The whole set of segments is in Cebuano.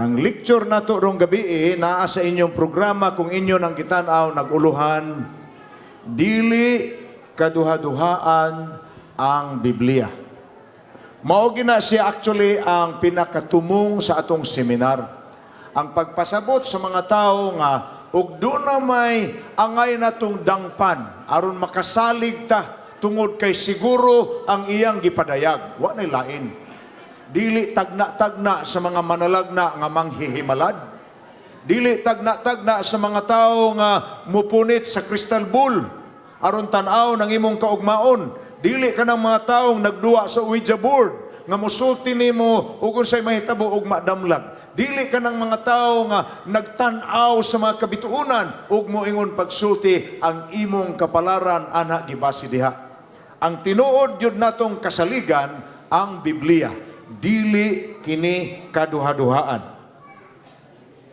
Ang lecture nato rong gabi naa sa inyong programa kung inyo nang gitan-aw, naguluhan, "Dili Kaduhaduhaan ang Biblia." Mao gina siya actually ang pinakatumong sa atong seminar. Ang pagpasabot sa mga tao nga ug duna may angay natong dangpan aron makasalig ta tungod kay siguro ang iyang gipadayag. Wa nay lain. Dili tagna-tagna sa mga manalagna nga manghihimalad. Dili tagna-tagna sa mga tao nga mupunit sa crystal ball aron tan-aw ng imong kaugmaon. Dili ka ng mga taong nagduwa sa Ouija board nga musulti nimo ug unsay mahitabo ug madamlag. Dili ka ng mga tao nga nagtan-aw sa mga kabituonan ug moingon pagsulti ang imong kapalaran ana gibase diha. Ang tinuod gyud natong kasaligan ang Biblia. Dili kini kaduha-duhaan.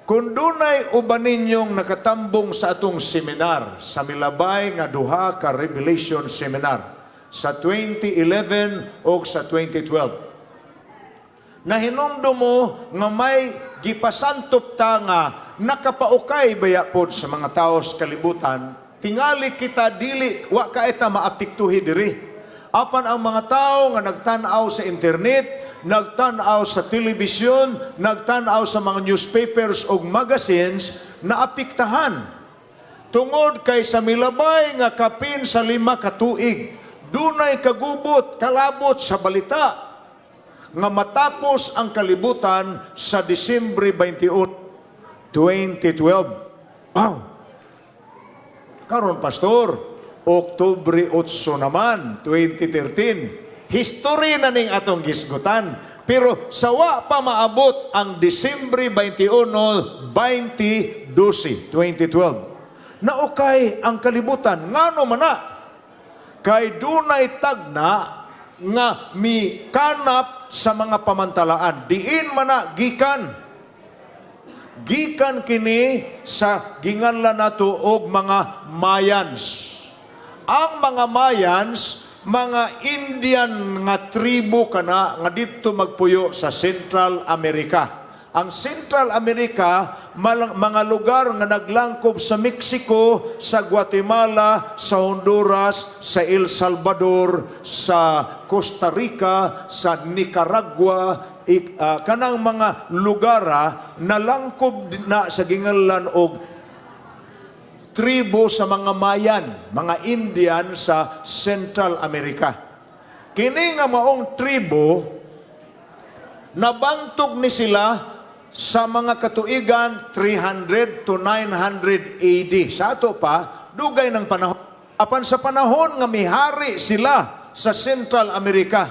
Kung dunay uban ninyong nakatambong sa atong seminar, sa milabay nga duha ka Revelation seminar, sa 2011 o sa 2012, nahinumdum mo nga may gipasantop ta nga nakapaukay baya pod sa mga tao sa kalibutan, tingali kita dili wa ka eta maapektuhi diri. Apan ang mga tao nga nagtan-aw sa internet, nagtan-aw sa telebisyon, nagtan-aw sa mga newspapers ug magazines, naapektahan. Tungod kay sa milabay nga kapin sa 5 ka tuig, dunay kagubot, kalabot sa balita nga matapos ang kalibutan sa Disyembre 21, 2012. Wow! Karon, Pastor, Oktubre 8 naman, 2013. History na ning atong gisgutan. Pero sawa pa maabot ang Disyembre 21, 2012, 2012. Naukay ang kalibutan. Ngano man na? Kay dunay tagna nga mikanap sa mga pamantalaan. Diin man na gikan? Gikan kini sa ginganlan nato og mga Mayans. Ang mga Mayans, mga Indian nga tribo kana nga didto magpuyo sa Central America. Ang Central America, mga lugar nga naglangkob sa Mexico, sa Guatemala, sa Honduras, sa El Salvador, sa Costa Rica, sa Nicaragua, kanang mga lugar nalangkob na sa ginganlan og tribo sa mga Mayan, mga Indian sa Central America. Kini nga maong tribo, nabantog ni sila sa mga katuigan 300 to 900 AD. Sa ato pa, dugay ng panahon. Apan sa panahon nga mihari sila sa Central America,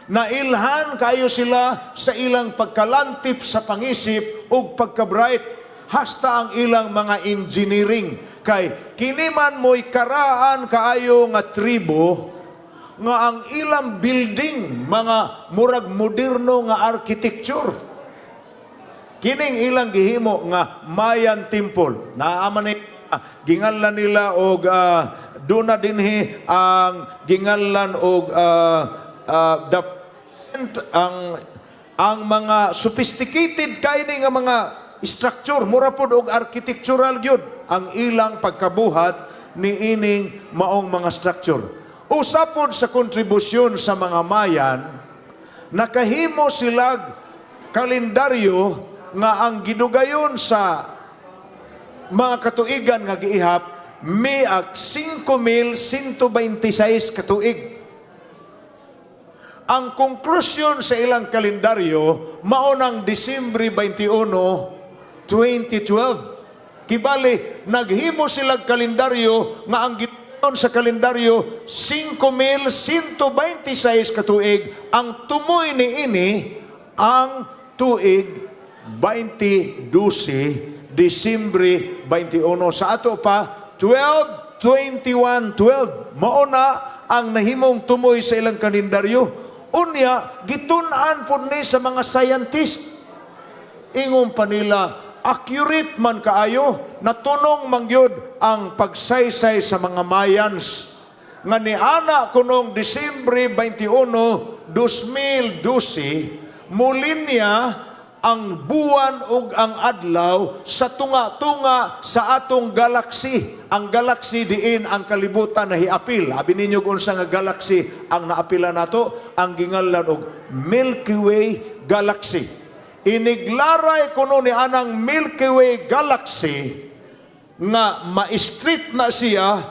nailhan kayo sila sa ilang pagkalantip sa pangisip ug pagka-bright hasta ang ilang mga engineering, kay kini man mo'y karaan kaayo nga tribo nga ang ilang building mga murag moderno nga architecture. Kining ilang gihimo nga Mayan Temple, naaman ni ginganlan nila og duna dinhi ang ginganlan og the ang mga sophisticated kay nga mga structure, mura pod og architectural gyud ang ilang pagkabuhat niining maong mga structure. Usa pod sa kontribusyon sa mga Mayan, nakahimo silag kalendaryo nga ang gidugayon sa mga katuigan nga giihap miag 5,126 katuig. Ang konklusyon sa ilang kalendaryo mao nang Disyembre 21, 2012. Kibali, naghimo sila kalendaryo nga ang gidugayon sa kalendaryo 5,126 katuig. Ang tumoy ni ini ang tuig 2012, Disyembre 21. Sa ato pa, 12, 21, 12. Mao na ang nahimong tumoy sa ilang kalendaryo. Unya, gitun-an pod ni sa mga scientist. Ingon pa nila, accurate man kaayo, natunong mangyud ang pagsaysay sa mga Mayans. Nga niana kunong Disyembre 21, 2012, muli niya ang buwan ug ang adlaw sa tunga-tunga sa atong galaxy. Ang galaxy diin ang kalibutan na hiapil. Abi ninyo kung unsa nga galaxy ang naapila nato, ang ginganlan og Milky Way galaxy. Iniglaray kuno ni anang Milky Way galaxy nga ma-straight na siya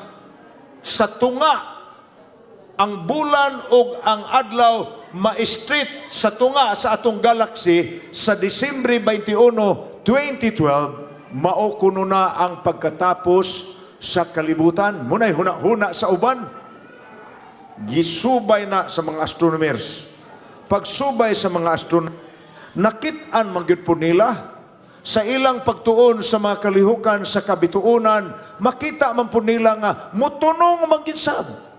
sa tunga, ang bulan ug ang adlaw ma-straight sa tunga sa atong galaxy sa Disyembre 21, 2012, mao kuno na ang pagkatapos sa kalibutan. Muna'y huna-huna sa uban. Gisubay na sa mga astronomers. Pagsubay sa mga astronomers, nakit-an man gyud po nila sa ilang pagtuon sa mga kalihukan sa kabituonan, makita man po nila nga mutunong man gyud sab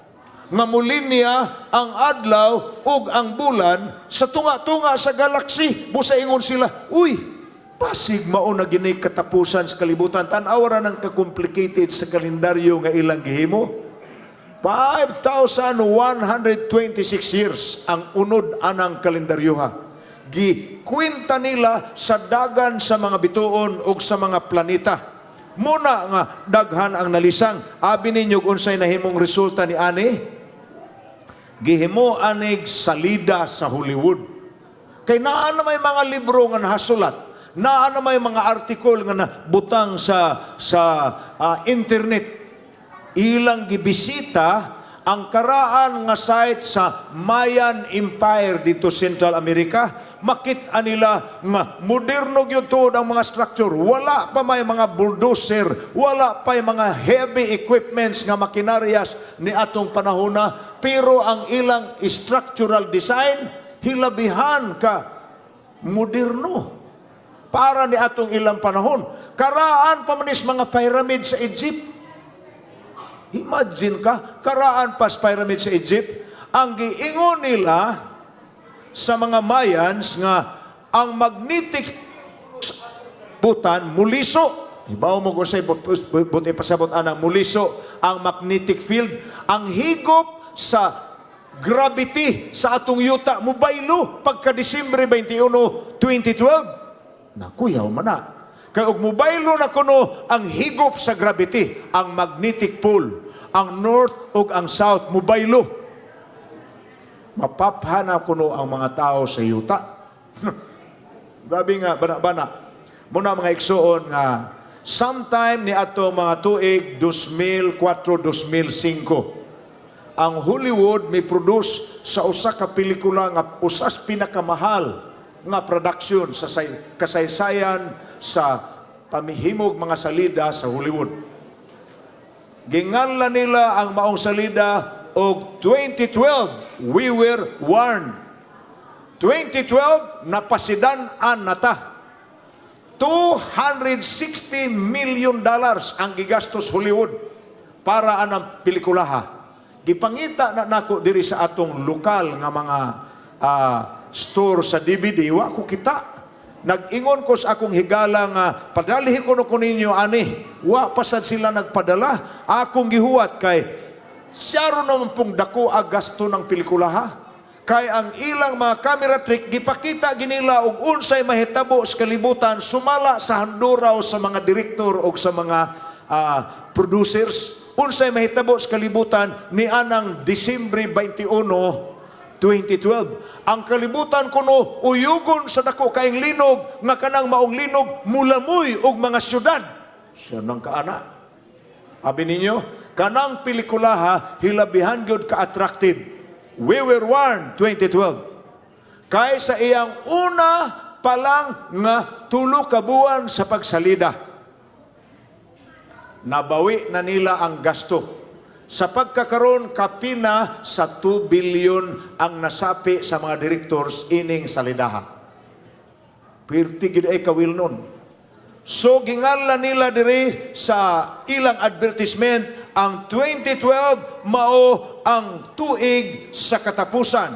nga mulinya ang adlaw ug ang bulan sa tunga-tunga sa galaxy. Busa ingon sila, "Uy, pasig mao na gini katapusan sa kalibutan." Tan-aw ra nang ka-complicated sa kalendaryo nga ilang gihimo. 5,126 years ang unod anang kalendaryoha. Gikwenta nila sa dagan sa mga bituon ug sa mga planeta. Muna nga daghan ang nalisang. Abi ninyo unsay nahimong resulta ni ani? Gihimo anig salida sa Hollywood. Kay naa na may mga libro nga nahasulat, naa na may mga article nga nabutang sa internet. Ilang gibisita ang karaan nga site sa Mayan Empire dito Central America. Makita nila nga moderno gyud tuod ang mga structure. Wala pa may mga bulldozer, wala pa may mga heavy equipments nga makinaryas ni atong panahona, pero ang ilang structural design hilabihan ka moderno para ni atong ilang panahon. Karaan pa man is mga pyramid sa Egypt. Imagine ka, karaan pa sa pyramid sa Egypt, ang giingon nila sa mga Mayans nga ang magnetic butan muliso. Hibaw mo kung sa'y buti pasabot ana muliso ang magnetic field, ang higop sa gravity sa atong yuta mubaylo pagka Disyembre 21, 2012. Nakuyaw man na. Kay og mubaylo na kuno ang higop sa gravity, ang magnetic pole, ang north ug ang south mubaylo. Mapaphana kuno ang mga tao sa yuta. Grabe nga, bana-bana. Muna, mga igsuon, nga sometime ni ato mga tuig 2004-2005, ang Hollywood may produce sa usa ka pelikula nga usas pinakamahal nga production sa kasaysayan sa pamihimog mga salida sa Hollywood. Ginganlan nila ang maong salida og 2012, We Were Warned. 2012, napasidan-an na ta. $260 million ang gigastos Hollywood para anang pelikulaha. Gipangita na nako diri sa atong lokal nga mga store sa DVD, wa ko kita. Nag-ingon ko sa akong higala nga padalhi ko no ko ninyo ani. Wa pa sad sila nagpadala. Akong gihuwat kay siyaro naman pong dako ang gasto ng pelikulaha. Kay ang ilang mga camera trick gipakita ginila og unsay mahitabo sa kalibutan sumala sa handuraw sa mga direktor o sa mga producers. Unsay mahitabo sa kalibutan ni anang Disyembre 21, 2012. Ang kalibutan kuno uyugon sa dako kaing linog nga kanang maong linog mulamoy og mga syudad. Siya nang kaana. Abi ninyo, kanang pelikulaha hilabihan gyud ka-attractive. We Were Warned 2012. Kay sa iyang una pa lang nga 3 ka buwan sa pagsalida, nabawi na nila ang gasto. Sa pagkakaroon, kapina sa 2 billion ang nasapi sa mga directors ining salidaha. Pirti gid ay kawil nun. So ginganlan nila diri sa ilang advertisement ang 2012 mao ang tuig sa katapusan.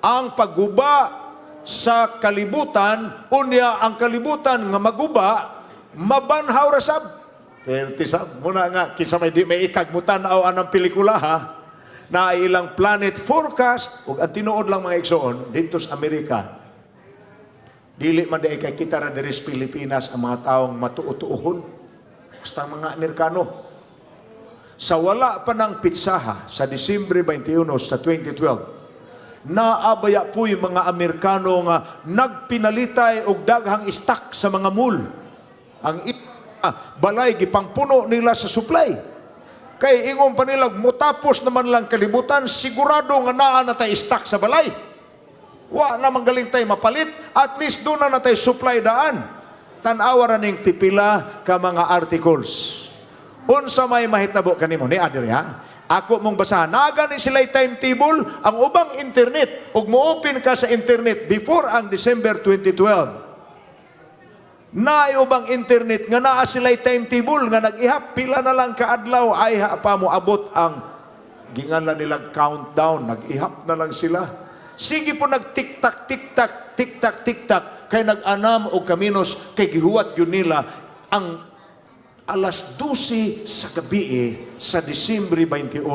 Ang pagguba sa kalibutan, unya ang kalibutan nga maguba, mabanhaw ra sab. Perti sab muna nga kinsa may di may ikag mutan-aw anang pelikula ha na ilang planet forecast ug ang tinuod lang, mga igsoon, dito sa Amerika. Dili man diay kay kita ra diri sa Pilipinas ang mga taong matuo-tuohon. Basta ang mga Amerikano. Sa wala pa ng petsaha sa Disyembre 21 sa 2012, naabaya po yung mga Amerikano nga nagpinalitay og daghang stock sa mga mall. Ang balay gipangpuno nila sa supply. Kay ingon pa nila, mutapos naman lang kalibutan, sigurado nga naa na tay stock sa balay. Wa na galing tay mapalit, at least doon na natay supply daan. Tan-awa ra ning pipila ka mga articles. Unsa may mahitabo kanimo ni adiri ha? Ako mong basahan. Naa gani sila timetable ang ubang internet, ug mo-open ka sa internet before ang December 2012. Naay ubang internet nga naa sila timetable nga nag-ihap pila na lang kaadlaw ay ha pa mo abot ang ginganlan nila countdown, nag-ihap na lang sila. Sige po, nag tik-tak, tik-tak, tik-tak, tik-tak kay nag-anam og kaminos kay gihuwat yun nila ang alas 12 sa gabi eh, sa Disyembre 21,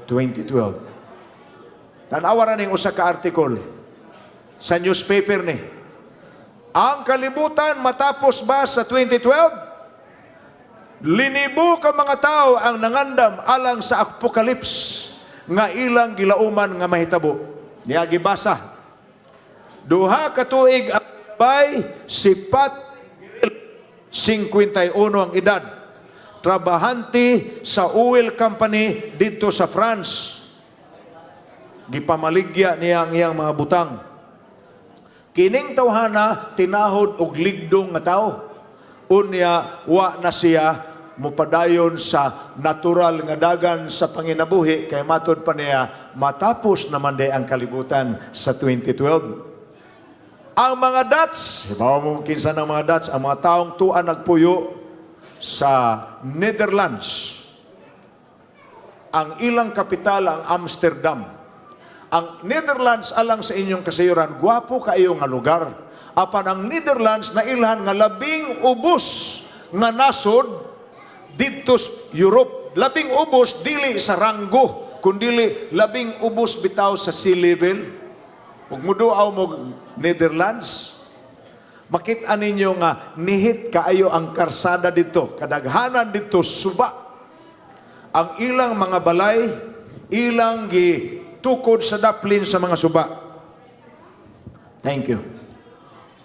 2012. Tanawa ra ning usa ka article sa newspaper ni. Ang kalibutan matapos ba sa 2012? Linibo ka mga tao ang nangandam alang sa apocalypse nga ilang gilauman nga mahitabo. Niya gibasa. 2 ka tuig ang bay si Pat, 51 ang edad. Trabahante sa oil company dito sa France. Gipamaligya niya ang iyang mga butang. Kining tawhana tinahod og ligdong nga tao. Unya wa na siya mupadayon sa natural nga dagan sa panginabuhi kay matud pa niya matapos naman day ang kalibutan sa 2012. Ang mga Dutch, hibaw mo kinsa ng mga Dutch, ang mga taong tuan nagpuyo sa Netherlands. Ang ilang kapital ang Amsterdam. Ang Netherlands, alang sa inyong kasayuran, gwapo kaayo nga lugar. Apan ang Netherlands nailhan nga labing ubos nga nasod didto sa Europe. Labing ubos dili sa ranggo, kundili labing ubos bitaw sa sea level. Ug muduaw mo Netherlands, makita ninyo nga nihit kaayo ang karsada dito, kadaghanan dito suba. Ang ilang mga balay, ilang gitukod sa daplin sa mga suba. Thank you.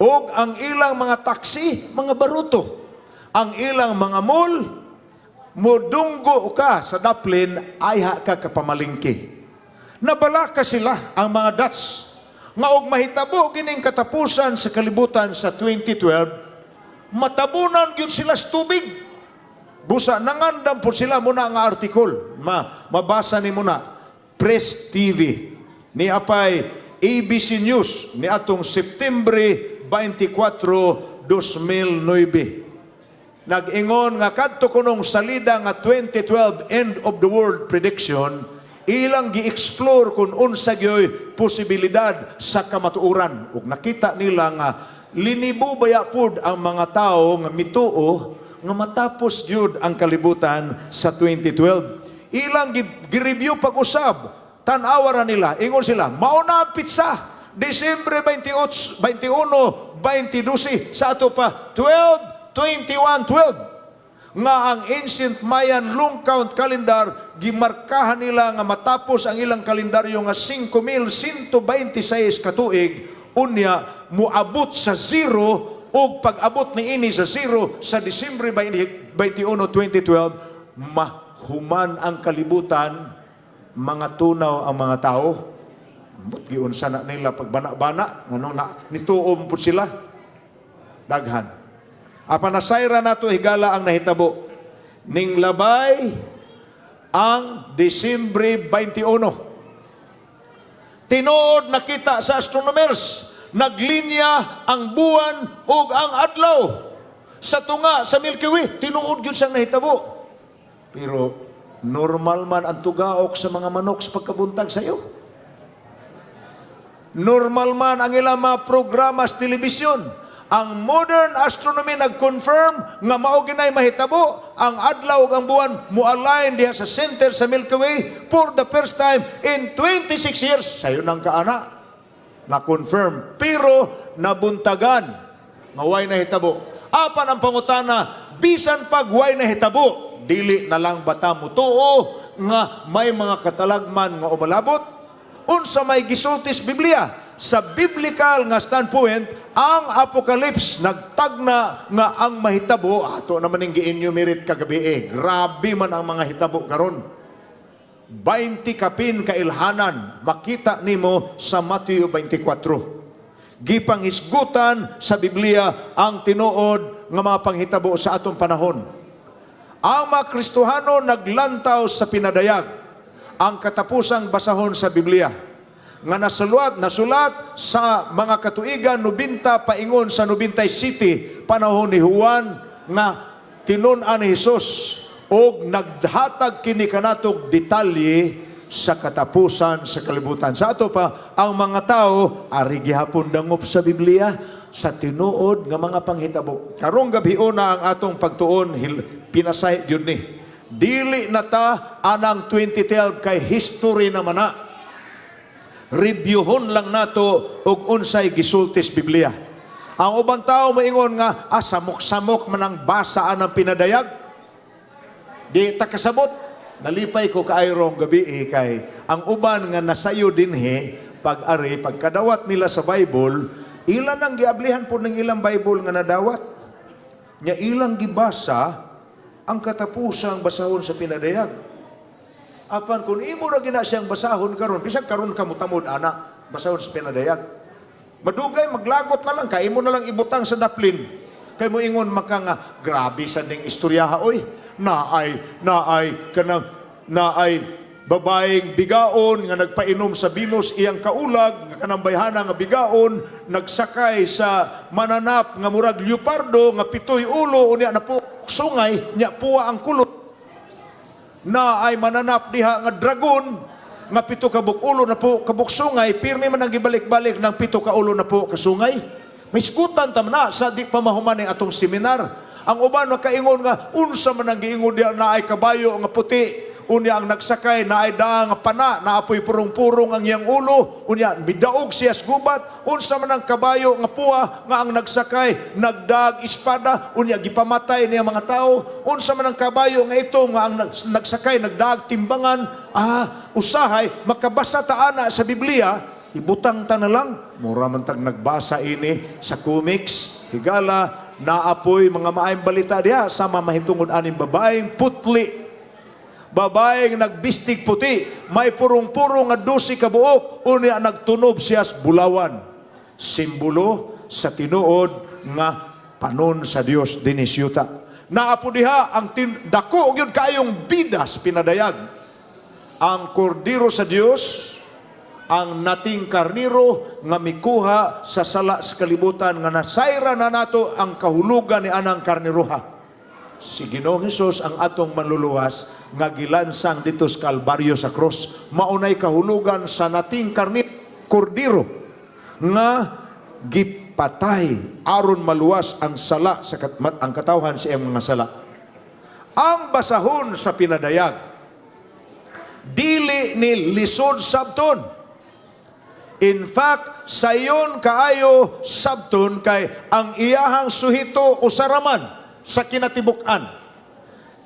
Og ang ilang mga taxi, mga baruto. Ang ilang mga mall, mudunggo ka sa daplin, ayha ka kapamalingki. Nabalaka sila, ang mga Dutch, nga og mahitabo gining katapusan sa kalibutan sa 2012, matabunan gyud sila sa tubig. Busa nangandam po sila muna nga article. Mabasa ni muna. Press TV. Ni apay ABC News ni atong Septembre 24, 2009. Nag-ingon nga kadto kunong salida nga 2012 end of the world prediction, ilang gi-explore kung unsa gyoy posibilidad sa kamatuoran, ug nakita nila nga linibo baya pud ang mga tao nga mituo nga matapos gyud ang kalibutan sa 2012. Ilang gi-review pag-usab, tan-awa ra nila, ingon sila, mao na ang petsa, Disyembre 28, 21, 2012, sa ato pa 12, 21, 12 nga ang ancient Mayan long count calendar, gimarkahan nila nga matapos ang ilang kalendaryo nga 5,126 katuig, unya muabot sa zero, ug pag-abot ni ini sa zero sa Disyembre 21, 2012, mahuman ang kalibutan, mga tunaw ang mga tao. Ambot giunsa na nila pagbana-bana ngano na nituom pud sila daghan. Apan nasayra nato, higala, ang nahitabo. Ning labay ang Disyembre 21. Tinuod nakita sa astronomers, naglinya ang buwan ug ang adlaw sa tunga sa Milky Way. Tinuod yun siyang nahitabo. Pero normal man ang tugaok sa mga manok sa pagkabuntag sa iyo. Normal man ang ilang mga programa sa telebisyon. Ang modern astronomy nag-confirm nga mao ginay mahitabo, ang adlaw ug ang buwan mo-align diha sa center sa Milky Way for the first time in 26 years. Sayo nang kaana. Na-confirm. Pero nabuntagan nga way nahitabo. Apan ang pangutana, bisan pag way nahitabo, dili na lang bata mutuo nga may mga katalagman nga umalabot? Unsa may gisultis Biblia? Sa biblical nga standpoint, ang Apocalypse nagtagna nga ang mahitabo, ato naman ning gi-enumerate kagabi eh. Grabe man ang mga hitabo karon. 20 kapin kailhanan makita nimo sa Mateo 24. Gipanghisgutan sa Biblia ang tinuod nga mga panghitabo sa atong panahon. Ang mga Kristohano naglantaw sa pinadayag ang katapusang basahon sa Biblia nga nasulat sa mga katuigan 90 paingon sa 97, panahon ni Juan, nga tinun-an ni Jesus og naghatag kini kanatog detalye sa katapusan sa kalibutan. Sa ato pa, ang mga tao ari gihapon dangop sa Biblia sa tinuod nga mga panghitabo. Karong gabi na ang atong pagtuon pinasahi gyud ni. Dili na ta anang 2012 kay history naman na. Reviewhon lang nato og unsay gisultis Biblia. Ang ubang tao moingon nga samok-samok man ang basaan ng pinadayag. Di ta kasabot. Nalipay ko kaayo rong gabi eh, kay ang uban nga nasayo dinhi pag-ari pagkadawat nila sa Bible, ilan ang giablihan po ng ilang Bible nga nadawat. Nya ilang gibasa ang katapusang basahon sa pinadayag. Apan kung imo ra gina siyang basahon karon, bisag karon ka mutamod ana, basahon sa pinadayag. Madugay maglagot na lang kay imo na lang ibutang sa daplin. Kay mo ingon maka nga grabe sa ning istoryaha oy. Naay kanang naay babaeng bigaon nga nagpainom sa binos iyang kaulag nga kanang bayhana nga bigaon nagsakay sa mananap nga murag leopardo nga pitoy ulo, unya na po sungay, nya puwa ang kulot, na ay mananap diha nga dragon nga pito ka ulo na po kabuk sungay, pirmi man ang gibalik-balik ng pito ka ulo na po kasungay. May skutan tam na sa di pa mahuman ang atong seminar. Ang uban nakaingon nga unsa man ang giingon diha na ay kabayo nga puti, unya ang nagsakay na ay daa nga pana na apoy purong-purong ang iyang ulo, unya midaog siya sa gubat, unsa man ang kabayo nga puwa nga ang nagsakay nagdag espada, unya gipamatay niya mga tao, unsa man ang kabayo nga ito nga ang nagsakay nagdaag timbangan? Usahay makabasa ta ana sa Biblia, ibutang ta na lang mura man tag nagbasa ini sa comics. Higala naapoy mga maayong balita diha sama mahitungod aning babaeng putli, babaeng nagbistig puti, may purong-purong nga 12 ka buok, unya nagtunob siya sa bulawan. Simbolo sa tinuod nga panon sa Dios dinhi sa yuta. Naapo diha ang dako gyud kaayong bida sa pinadayag. Ang kordero sa Dios, ang nating karniro nga mikuha sa sala sa kalibutan nga nasayra na nato ang kahulugan ni anang karniroha. Si Ginoong Hesus ang atong manluluwas nga gilansang dito sa Kalbaryo sa cross. Maunay kahulugan sa nating kordiro nga gipatay aron maluwas ang sala sa ang katawhan sa iyang mga sala. Ang basahon sa pinadayag dili ni lisod sabton. In fact, sayon kaayo sabton kay ang iyahang suhito usaraman sa kinatibuk-an.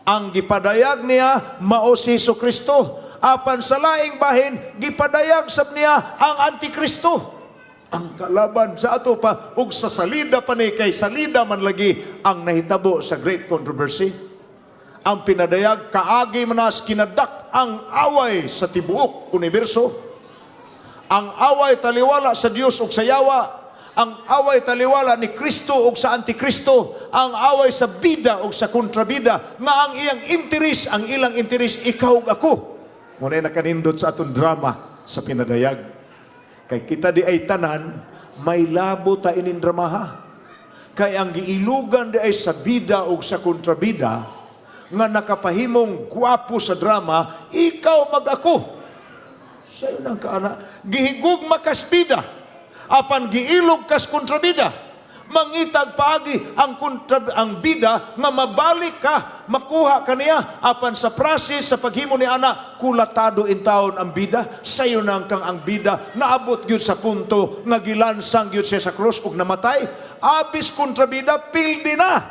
Ang gipadayag niya mao si Hesus Kristo. Apan sa laing bahin, gipadayag sab niya ang Antikristo. Ang kalaban sa ato pa ug sa salida pa ni kay salida man lagi ang nahitabo sa Great Controversy. Ang pinadayag kaagi manas kinadak ang away sa tibuok universo. Ang away taliwala sa Dios ug sa yawa, ang away taliwala ni Kristo ug sa Antikristo, ang away sa bida ug sa kontrabida, nga ang iyang interes, ang ilang interes ikaw ug ako. Muna nakanindot sa atong drama sa pinadayag. Kay kita di ay tanan, may labo ta inin dramaha. Kay ang giilugan di ay sa bida ug sa kontrabida, nga nakapahimong gwapo sa drama, ikaw mag ako. Sayo nang kaana. Gihigugma kas bida. Apan giilog kas kontrabida. Mangitag paagi ang kontra, ang bida nga mabalik ka, makuha ka niya apan sa process sa paghimo ni ana, kulatado intawon ang bida. Sayo nang kang ang bida naabot gyud sa punto nga gilansang gyud siya sa krus ug namatay. Abis kontrabida, pildi na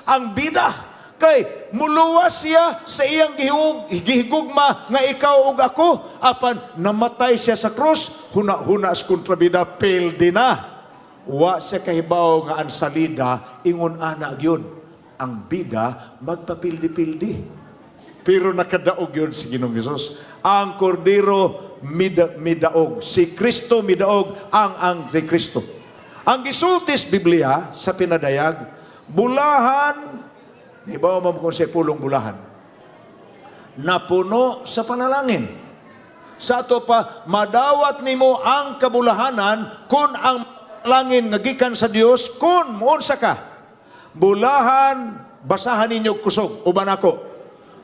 ang bida kay muluwas siya sa iyang gihigugma nga ikaw ug ako, apan namatay siya sa krus. Huna-huna sa kontrabida, pildi na. Wa siya kahibaw nga ang salida ingon ana gyud, ang bida magpapildi-pildi, pero nakadaog yun si Ginoong Hesus. Ang kordero midaog. Si Kristo midaog ang Antikristo. Ang gisultis Biblia sa pinadayag, bulahan, ibaw mo kung sa pulong bulahan, napuno sa panalangin. Sa ato pa, madawat nimo ang kabulahanan kung ang langin nga gikan sa Dios kung muunsa ka. Bulahan, basahan ninyo kusog, uban ako.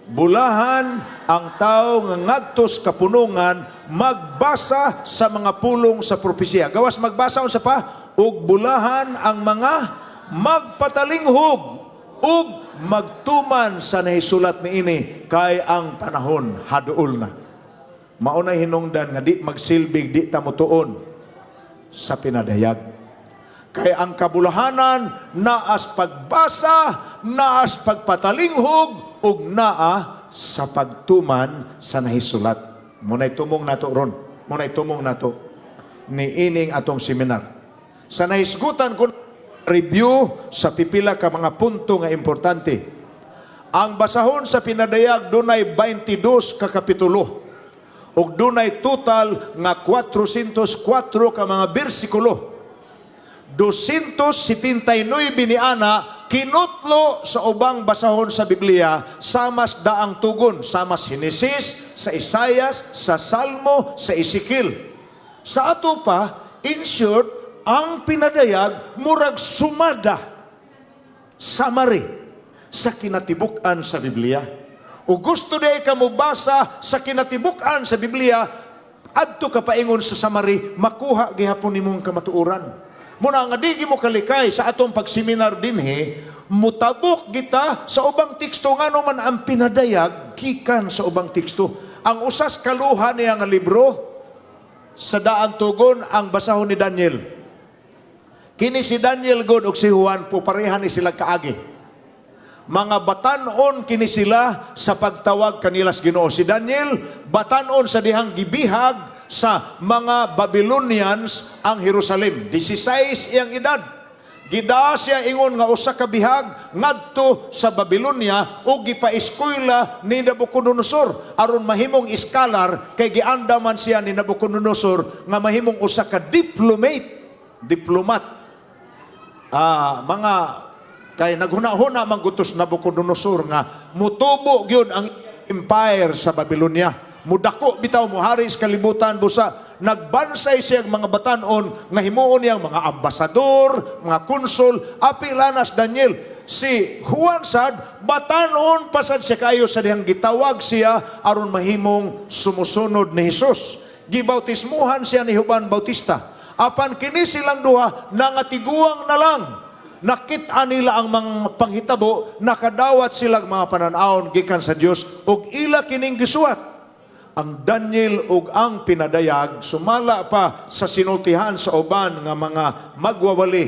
Bulahan ang tao nga ngadtos kapunungan magbasa sa mga pulong sa propesiya. Gawas magbasa, unsa pa? Ug bulahan ang mga magpatalinghog ug magtuman sa nahisulat niini kay ang panahon haduol na. Mao na hinungdan nga di magsilbig di ta motuon sa pinadayag. Kay ang kabulahanan naas pagbasa, naas pagpatalinghog, ug naa sa pagtuman sa nahisulat. Muna'y tumong nato ron. Muna'y tumong nato ni ining atong seminar. Sa nahisgutan ko review sa pipila ka mga punto nga importante. Ang basahon sa pinadayag dunay 22 ka kapitulo ug dunay total nga 404 ka mga bersikulo. 279 ni ana kinutlo sa ubang basahon sa Biblia samas daang tugon, samas Henesis, sa Isayas, sa Salmo, sa Ezekiel. Sa ato pa, in short, ang pinadayag murag sumada, summary sa kinatibuk-an sa Biblia. O gusto di ka mobasa sa kinatibuk-an sa Biblia, adto ka paingon sa summary, makuha gihapon nimong kamatuoran. Muna nga di mo kalikay sa atong pagseminar dinhi, mutabok kita sa ubang teksto, ngano man ang pinadayag gikan sa ubang teksto. Ang usas kaluha niya nga libro sa daan tugon ang basahon ni Daniel. Kini si Daniel god ug si Juan po pareha ni sila kaagi. Mga batanon kini sila sa pagtawag kanila sa Ginoo. Si Daniel batanon sa dihang gibihag sa mga Babylonians ang Jerusalem. 16 iyang edad. Gidaa siya ingon nga usa ka bihag ngadto sa Babylonia ug gipaeskwela ni Nabucodonosor aron mahimong scholar, kay giandaman siya ni Nabucodonosor nga mahimong usa ka diplomate, diplomat. Mga kay naghuna-huna man gutos Nabucodonosor nga mutubo gyud ang empire sa Babylonia. Mudako bitaw, mohari sa kalibutan, busa nagbansay siya ang mga batanon nga himuon niyang mga ambasador, mga konsul, apil anas Daniel. Si Juan sad batanon pasad siya kayo sa dihang gitawag siya aron mahimong sumusunod ni Hesus. Gibautismuhan siya ni Juan Bautista. Apan kini silang duha nangatiguang na lang. Nakita nila ang mga panghitabo, nakadawat silang mga pananawon gikan sa Dios ug ila kining gisuwat. Ang Daniel ug ang pinadayag, sumala pa sa sinultihan sa uban nga mga magwawali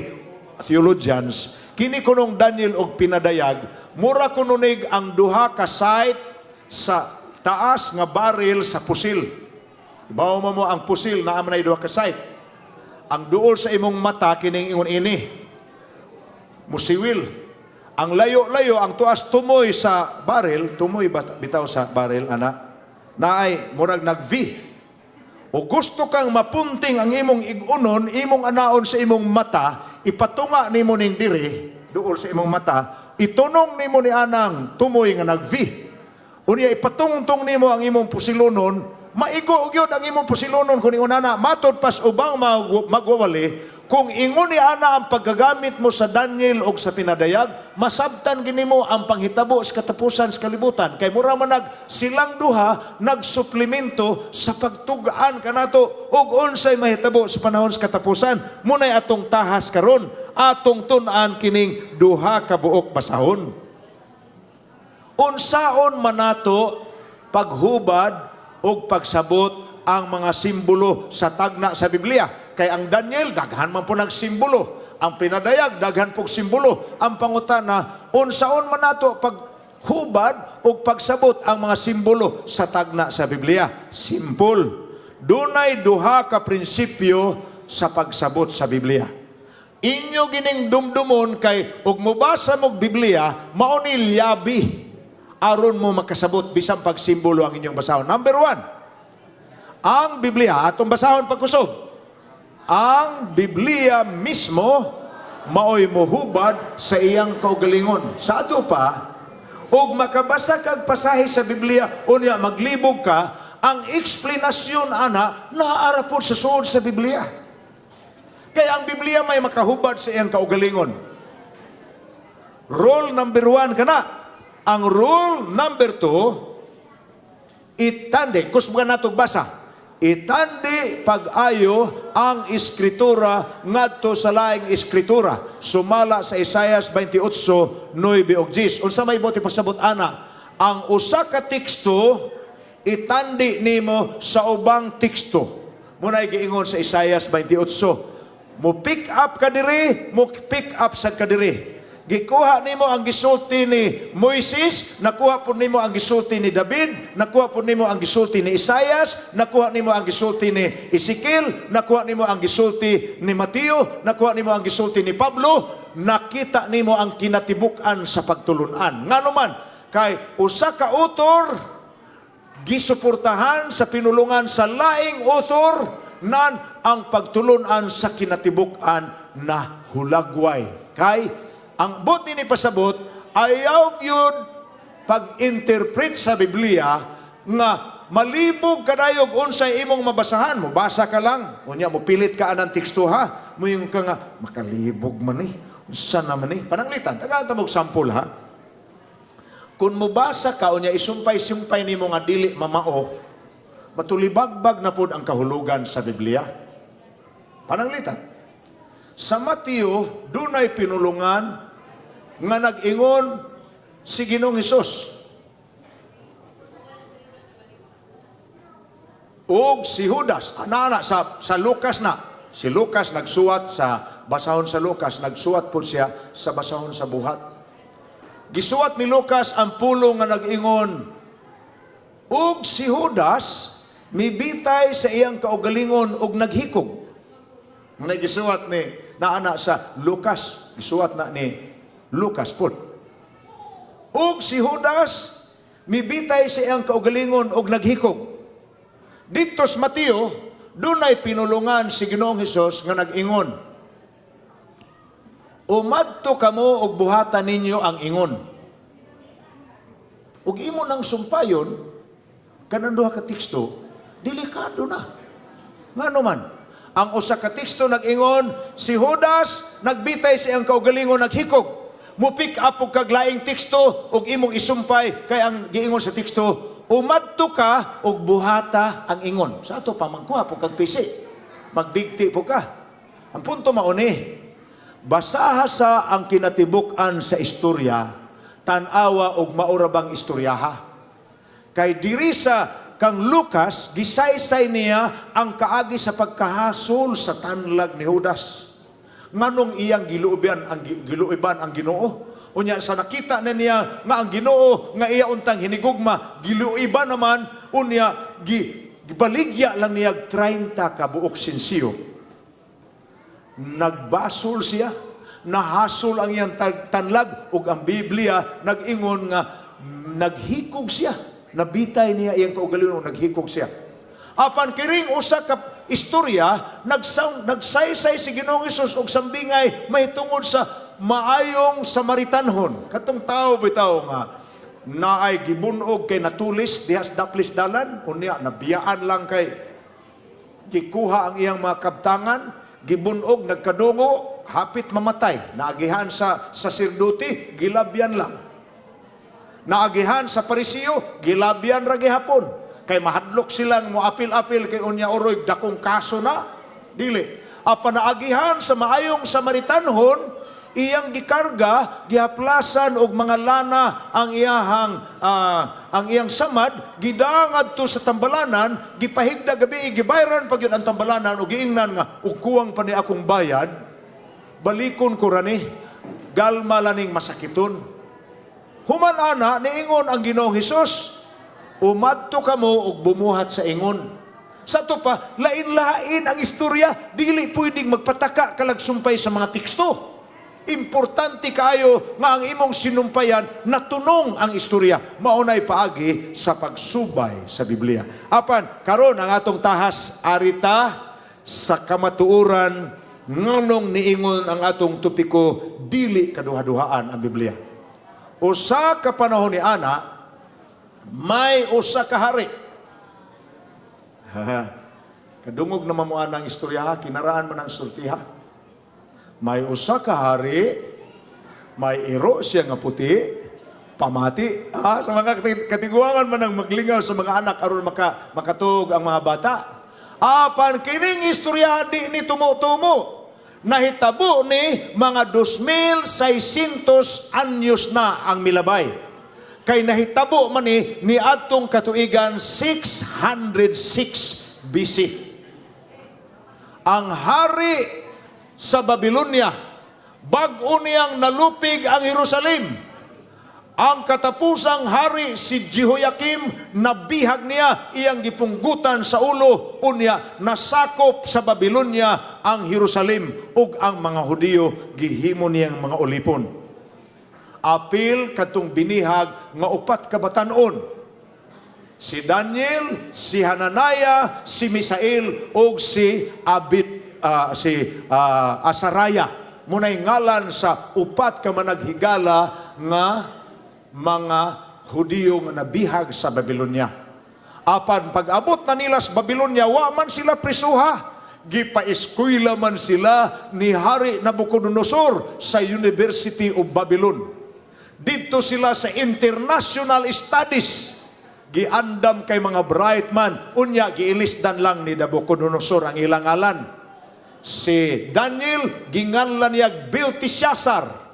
theologians, kini kunong Daniel ug pinadayag mura kuno nig ang duha ka sight sa taas nga barrel sa pusil. Ibaw mo mo ang pusil naa man ay duha ka sight. Ang duol sa imong mata kining ingon ini. Musiwil. Ang layo-layo, ang tuas tumoy sa barrel, tumoy bitaw sa barrel, ana, naay murag nag-V. O gusto kang mapunting ang imong ig-unon, imong anaon sa imong mata, ipatunga nimo ning diri, duol sa imong mata, itunong nimo ni anang tumoy nga nag-V. Unya ipatungtong nimo ang imong pusilonon, maigo gyud ang imong pusilonon kung ingon ana. Matod pas ubang magwawali, Kung ingon ni ana ang paggagamit mo sa Daniel o sa Pinadayag, masabtan gini mo ang panghitabo sa katapusan sa kalibutan. Kay mura man nag silang duha nagsuplemento sa pagtug-an kanato og unsay mahitabo sa panahon sa katapusan. Munay atong tahas karon, atong tun-an kining duha ka buok basahon. Unsaon man nato paghubad og pagsabot ang mga simbolo sa tagna sa Biblia? Kay ang Daniel, daghan man po nagsimbolo. Ang Pinadayag, daghan pong simbolo. Ang pangutana, unsaon man nato paghubad og pagsabot ang mga simbolo sa tagna sa Biblia? Simple. Dunay duha ka prinsipyo sa pagsabot sa Biblia. Inyo gining dumdumon kay ug mobasa mog Biblia, mao ni lyabi aron mo makasabot bisan pag simbolo ang inyong basahon. Number 1, ang Biblia, atong basahon pagkusog. Ang Biblia mismo maoy mohubad sa iyang kaugalingon. Sa ato pa, ug makabasa kag pasahe sa Biblia, unya maglibog ka, ang eksplanasyon ana naa ra pod sa suod sa Biblia. Kaya ang Biblia may makahubad sa iyang kaugalingon. Rule number 1 kana. Ang rule number 2, itandi, kusgan natog basa, itandi pag-ayo ang Eskritura ngadto sa laing Eskritura. Sumala sa Isaias 28, 9 ug 10. Unsa may buot pasabot ana? Ang usa ka teksto itandi nimo sa ubang teksto. Muna'y giingon sa Isaias 28. Mo pick up ka diri, mo pick up sa kadiri. Gikuha nimo ang gisulti ni Moises, nakuha po nimo ang gisulti ni David, nakuha po nimo ang gisulti ni Isaias, nakuha nimo ang gisulti ni Ezekiel, nakuha nimo ang gisulti ni Mateo, nakuha nimo ang gisulti ni Pablo, nakita nimo ang kinatibuk-an sa pagtulunan. Ngano man, kay usa ka author gisuportahan sa pinulungan sa laing author nan ang pagtulunan sa kinatibuk-an na hulagway. Kay ang buot ni pasabot, ayaw yun pag-interpret sa Biblia nga malibog kadayog unsay imong mabasahan. Mo basa ka lang, unya mo pilit ka anang teksto ha. Moingon ka nga makalibog man eh. Unsa naman eh? Pananglitan, tagaan ta mog sample ha. Kung mobasa ka unya isumpay-sumpay nimo nga dili mamao, matulibagbag na pod ang kahulugan sa Biblia. Pananglitan. Sa Mateo, dunay pinulungan nga nag-ingon si Ginoong Hesus ug si Judas, ana sa Lucas na. Si Lucas nagsuwat sa basahon sa Lucas, nagsuwat po siya sa basahon sa Buhat. Gisuwat ni Lucas ang pulong nga nag-ingon, ug si Judas mibitay sa iyang kaugalingon ug naghikog. Nga gisuwat ni naana sa Lucas, gisuwat na ni Lucas pud. Ug si Judas mibitay sa iyang kaugalingon ug naghikog. Dito sa Mateo, dunay pinulungan si Ginoong Hesus nga nag-ingon, "Umadto kamo og buhatan ninyo ang ingon." Ug imo nang sumpayon kanang duha ka teksto, delikado na. Ngano man? Ang usa ka teksto nag-ingon, si Judas nagbitay sa iyang kaugalingon, naghikog. Mo pick up og kaglaing teksto ug imong isumpay kay ang giingon sa teksto, "Umadto ka og buhata ang ingon." Sa ato pa magkuha po kag pisi. Magbigti po ka. Ang punto mao ni, basaha sa ang kinatibuk-an sa istorya, tan-awa og maura bang istoryaha. Kay diri sa kang Lucas, gisaysay niya ang kaagi sa pagkahasol sa tanlag ni Judas. Nganong iyang giluoban ang Ginoo? Unya sa nakita na niya nga ang Ginoo nga iya untang hinigugma, giluoban naman, unya gibaligya lang niya 30 ka buok sinsiyo. Nagbasol siya, nahasol ang iyang tanlag ug ang Biblia nag-ingon nga naghikog siya. Nabitay niya iyang kaugalingon, naghikog siya. Apan kiring usa ka istorya, nagsaysay si Ginoong Hesus og sambingay mahitungod sa maayong Samaritanhon. Katong tao bitaw nga naay gibunog kay natulis diha sa daplis dalan, unya nabiyaan lang kay gikuha ang iyang mga kabtangan, Gibunog, nagkadungo, hapit mamatay. Naagihan sa saserdote, gilabyan lang. Naagihan sa Parisiyo, gilabyan ra gihapon. Kay mahadlok silang moapil-apil kay unya oroy dakong kaso na. Dili. Apan naagihan sa maayong Samaritanhon, iyang gikarga, gihaplasan og mga lana ang iyang samad, gidangad to sa tambalanan, gipahigda gabi, gibayran pa gyud ang tambalanan og giingnan nga og kuwang pa ni akong bayad, balikon ko rani, galma laning masakiton. Human ana, niingon ang Ginoong Hesus, "Umadto kamo og bumuhat sa ingon." Sa ato pa, lain-lain ang istorya, dili pwedeng magpataka kalagsumpay sa mga teksto. Importante kaayo nga ang imong sinumpayan natunong ang istorya. Maunay paagi sa pagsubay sa Biblia. Apan karon ang atong tahas arita sa kamatuoran nganong niingon ang atong topiko, dili kaduha-duhaan ang Biblia. Usa ka panahon ni ana, may usa ka hari. Kadungog naman mo ang istorya ha, kinaraan man ang sultiha. May usa ka hari, may iro siya nga puti, pamati. Ah, sa mga katiguangan man ang maglingaw sa mga anak aron makatuog ang mga bata. Apan kining istorya di ni tumo-tumo. Nahitabo ni mga 2,600 anyos na ang milabay. Kay nahitabo man ni niadtong katuigan 606 BC. Ang hari sa Babylonia, bag-o niyang nalupig ang Jerusalem. Ang katapusang hari si Jehoiakim, nabihag niya, iyang gipunggutan sa ulo, unya nasakop sa Babylonia ang Jerusalem ug ang mga Hudiyo gihimo niyang mga ulipon. Apil katong binihag nga upat ka batanon. Si Daniel, si Hananaya, si Misael ug si Abit si Asaraya. Munay ngalan sa upat ka managhigala nga mga Hudiyo nga nabihag sa Babylonia. Apan pag-abot na nila sa Babylonia, wa man sila prisuha. Gipaeskwela man sila ni Hari Nabucodonosor sa University of Babylon. Dito sila sa International Studies. Giandam kay mga bright man. Unya, giilisdan lang ni Nabucodonosor ang ilang ngalan. Si Daniel, ginganlan niya Belteshazzar.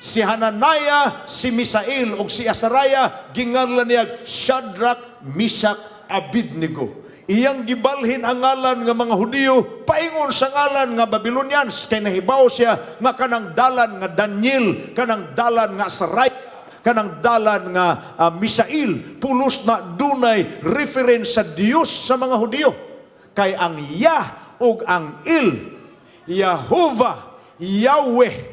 Si Hananaya, si Misael ug si Asaraya, ginganlan niya Shadrach, Meshach, Abednego. Iyang gibalhin ang ngalan nga mga Hudiyo paingon sa ngalan nga Babylonians kay nahibaw siya nga kanang dalan nga Daniel, kanang dalan nga Asaraya, kanang dalan nga Misael, pulos na dunay reference sa Dios sa mga Hudiyo. Kay ang Yah ug ang Il, Yahovah, Yahweh,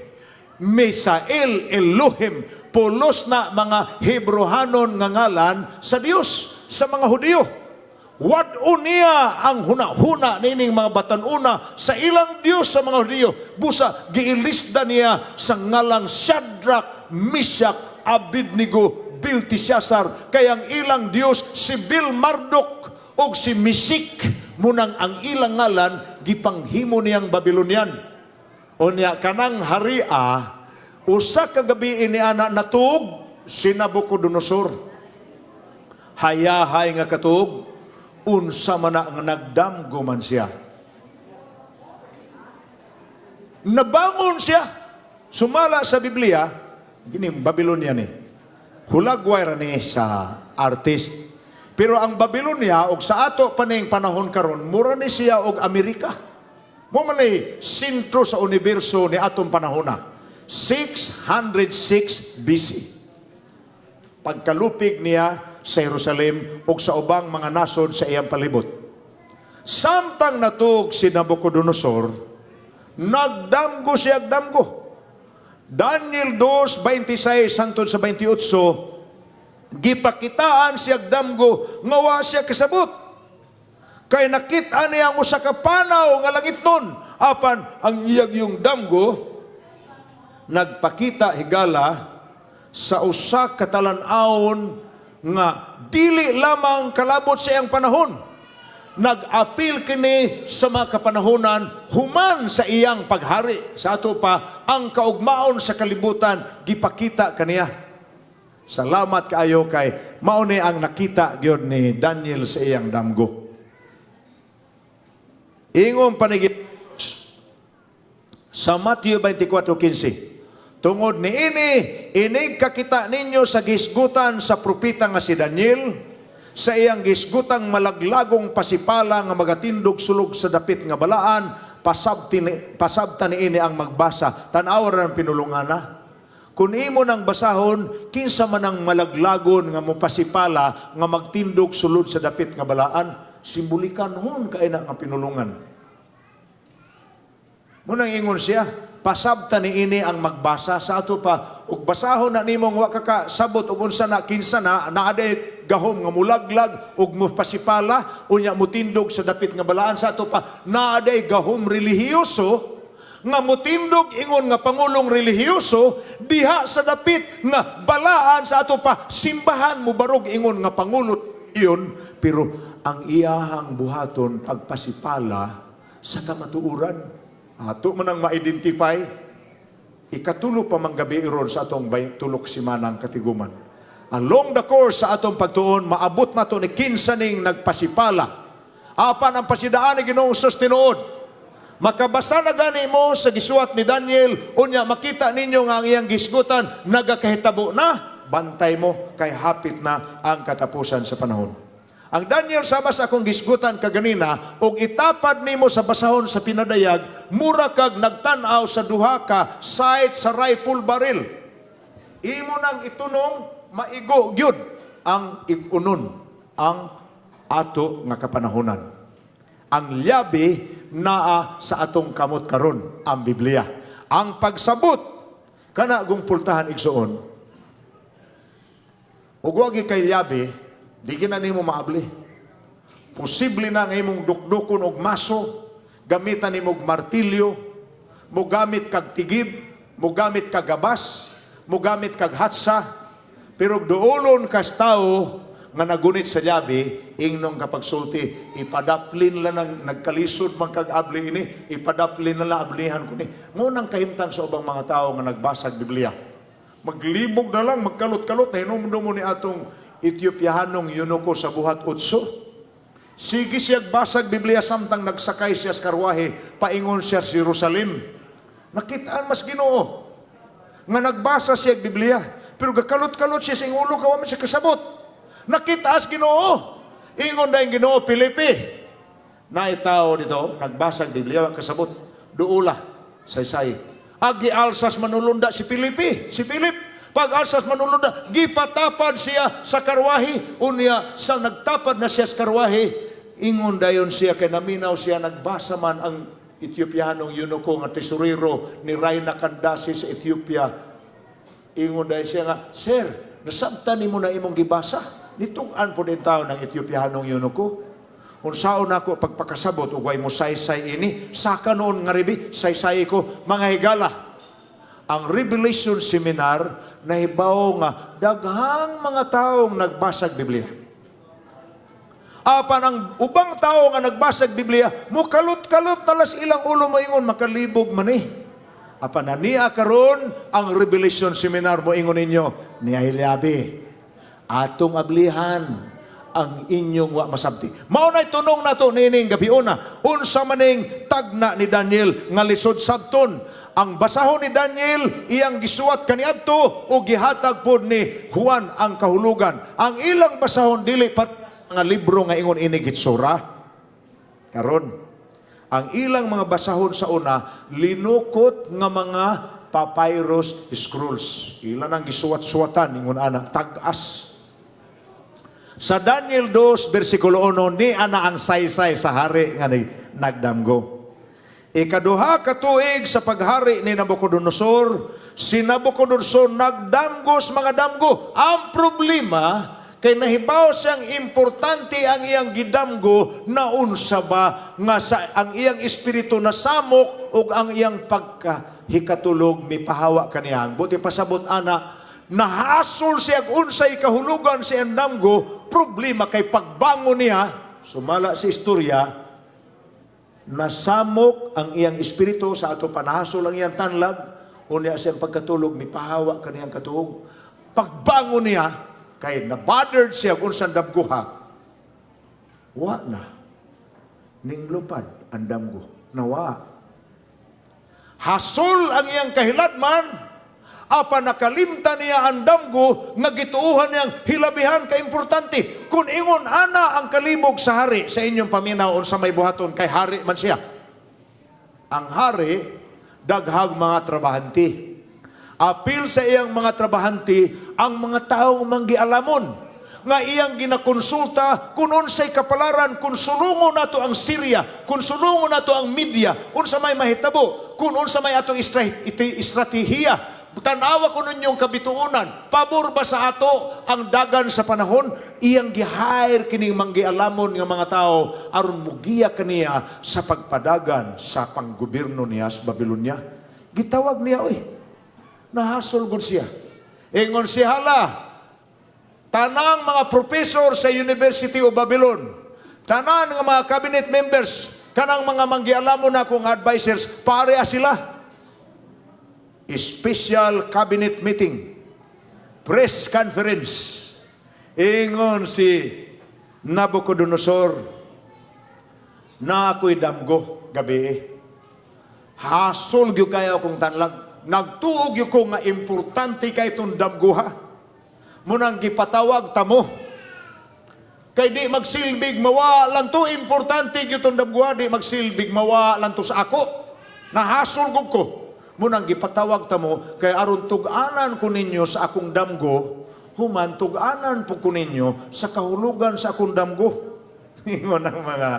Misael, Elohim, pulos na mga Hebrohanon nga ngalan sa Dios sa mga Hudiyo. Wad-o niya ang huna-huna nining mga batanuna sa ilang Dios sa mga Hudiyo. Busa giilisda niya sa ngalang Shadrach, Meshach, Abednego, Belteshazzar, kay ang ilang Dios si Bel Marduk og si Misik munang ang ilang ngalan gipanghimo niyang Babylonian. Unya kanang haria, usa ka gabi ni ana natuog si Nabucodonosor. Hayahay nga katuog, unsa man na nga nagdamgo man siya. Nabangon siya. Sumala sa Biblia, gini Babylonia ni. Hulagway ra ni sa artist. Pero ang Babylonia og sa ato pa ning panahon karon, mura ni siya og Amerika. Mo man ni sentro sa universo ni atong panahona. 606 BC. Pagkalupig niya sa Jerusalem ug sa ubang mga nasod sa iyang palibot. Samtang natuog si Nabucodonosor, nagdamgo siya damgo. Daniel 2:26 hangtod sa 28, gipakitaan siya damgo nga wa siya kasabot. Kay nakita niya ang usa ka panaw nga langitnon, apan ang iyang yung damgo nagpakita higala sa usa ka talan-awon nga dili lamang kalabot sa iyang panahon. Nag-apil kini sa mga kapanahonan human sa iyang paghari. Sa ato pa, ang kaugmaon sa kalibutan gipakita kaniya. Salamat kaayo kay mao ni ang nakita gyud ni Daniel sa iyang damgo. Ingon panigit sa Matthew 24:15, "Tungod ni ini, inig kakita ninyo sa gisgutan sa propeta nga si Daniel, sa iyang gisgutang malaglagong pasipala nga magatindog sulod sa dapit nga balaan, pasabta ni ini ang magbasa." Tan-aw ra ang pinulungana. Kung imo nang basahon, kinsa man ang malaglagon nga mopasipala nga magtindog sulod sa dapit nga balaan, simbolikan hon kay na nga pinulungan. Munang ingon siya, "Pasabta ni ini ang magbasa." Sa ato pa, ug basahon na nimo wa ka kasabot ug unsa na, kinsa na, naa day gahom nga mulaglag ug mopasipala unya mutindog sa dapit nga balaan. Sa ato pa, naa day gahom relihiyoso nga mutindog ingon nga pangulong relihiyoso diha sa dapit nga balaan. Sa ato pa, simbahan, mubarog ingon nga pangulo iyon, pero ang iyahang buhaton pagpasipala sa kamatuoran. Ato man ang ma-identify. Ikatulo pa mang gabi ron sa atong tulok simanang katiguman. Along the course sa atong pagtuon, maabot nato ni kinsa ning nagpasipala. Apan ang pasidaan ni Ginoong Hesus tinuod. Makabasa na gani mo sa gisuwat ni Daniel, unya makita ninyo nga ang iyang gisgutan nagakahitabo na, bantay mo kay hapit na ang katapusan sa panahon. Ang Daniel sama sa akong gisgutan kaganina, og itapad nimo sa basahon sa pinadayag, mura kag nagtan-aw sa duha ka sight sa rifle barrel. Imo nang itunong, maigo gyud ang ig-unon ang ato nga kapanahonan. Ang lyabi naa sa atong kamot karon, ang Biblia. Ang pagsabot kana gong pultahan, igsuon. Ug wa kay lyabi, di gina nimo maabli. Posible na nga imong dukdukon og maso, gamitan nimo og martilyo, mogamit kag tigib, mogamit kag gabas, mogamit kag hatsa, pero duolon kas tao nga nagunit sa lyabi, ingnong kapagsulti, "Ipadaplin lang ng nagkalisod man kag abli ini, ipadaplin na lang ablihan ko ni." Ngunang kahimtang sa ubang mga tao nga nagbasag Biblia. Maglibog na lang, magkalot-kalot, na mo ni atong Ethiopianong eunuko sa Buhat 8. Sige siya basag Biblia samtang nagsakay siya sa karwahe, paingon siya sa Jerusalem. Nakitaan mas Ginoo nga nagbasa siya og Biblia, pero gakalot-kalot siya sa iyang ulo, kawa man siya kasabot. Nakita as Ginoo. Ingon na yung Ginoo, "Pilipi. Naay tao dito, nagbasa og Biblia, wa kasabot. Duula, saysay." Agi alsas manulunda si Pilipi, si Philip. Pag alsas manulunda, gipatapad siya sa karwahe. Unya, sa nagtapad na siya sa karwahe, ingon dayon siya kay naminaw siya, nagbasa man ang Ethiopianong eunuko nga tesorero ni Reyna Candace sa Ethiopia. Ingon dayon siya nga, "Sir, nasabtan nimo na imong gibasa?" Nitug-an po din tao ng Ethiopianong eunuko. "Unsaon nako pagpakasabot ug way mo saysay ini? Saka noon nga ribi, saysay ko." Mga higala, ang Revelation Seminar nahibaw nga daghang mga taong nagbasag Biblia. Apan ang ubang tao nga nagbasag Biblia, mukalot-kalot na las ilang ulo, moingon, "Makalibog man eh." Apan na niya karon ang Revelation Seminar mo ingon ninyo, niay lyabi. Atong ablihan ang inyong wa masabti. Mao na'y tunong nato niining gabiuna. Unsa maning tagna ni Daniel nga lisod sabton? Ang basahon ni Daniel iyang gisuwat kaniadto o gihatag pod ni Juan ang kahulugan. Ang ilang basahon dili pat mga libro nga ingon ini hitsura. Karon, ang ilang mga basahon sa una linukot nga mga papyrus scrolls. Ilan ang gisuwat-suwatan ingon ana tag-as. Sa Daniel 2 versikulo 1 ni ana ang saysay sa hari nga nagdamgo. Ikaduha ka tuig sa paghari ni Nabucodonosor, si Nabucodonosor nagdamgo sa mga damgo. Ang problema kay nahibaw siyang importante ang iyang gidamgo na unsa ba nga sa ang iyang espiritu nasamok ug ang iyang pagkahikatulog mipahawa kaniya. Buti pasabot ana, nahasol siya unsay kahulugan si damgo. Problema kay pagbangon niya Sumala sa istorya, nasamok ang iyang espiritu sa ato, panahasol ang iyang tanlag, unya sa iyang pagkatulog, mipahawa kaniyang katuog. Pagbangon niya, kay na-bothered siya kung saan damguha, wa na. Ninglupad ang damgo. Nawa. Hasol ang iyang kahiladman, apan nakalimtan niya ang damgo nga gituuhan niyang hilabihan ka importante. Kung ingon ana ang kalibog sa hari sa inyong paminaw, unsa may buhaton kay hari man siya? Ang hari daghag mga trabahante. Apil sa iyang mga trabahante ang mga tawo manggialamon nga iyang ginakonsulta kung unsay kapalaran kung sulungo nato ang Syria, kung sulungo nato ang Media, unsa may mahitabo, kung unsa may atong estratehiya. Tanawa ko ninyong kabituonan, pabor ba sa ato ang dagan sa panahon? Iyang gi-hire kining manggialamon nga mga tao aron mugiya kaniya sa pagpadagan sa panggobyerno niya sa Babylonia. Gitawag niya, oy. Nahasol gud siya. Ingon siya, "Hala, tanang mga professor sa University of Babylon, tanan nga mga cabinet members, kanang mga manggialamon na akong advisors, pare sila. Special cabinet meeting, press conference." Ingon si Nabucodonosor, "Na ako'y damgo gabi. Hasol gyud kayo akong tanlag. Nagtuo gyud ko nga importante kay itong damguha. Munang gipatawag tamo. Kay di magsilbig mawa lang to, importante gyud tong damguha, di magsilbig mawa lang to sa ako. Nahasol gud ko. Munang gipatawag tamo kay aron tug-anan ko ninyo sa akong damgo, human tug-anan po ko ninyo sa kahulugan sa akong damgo." Ingon ang mga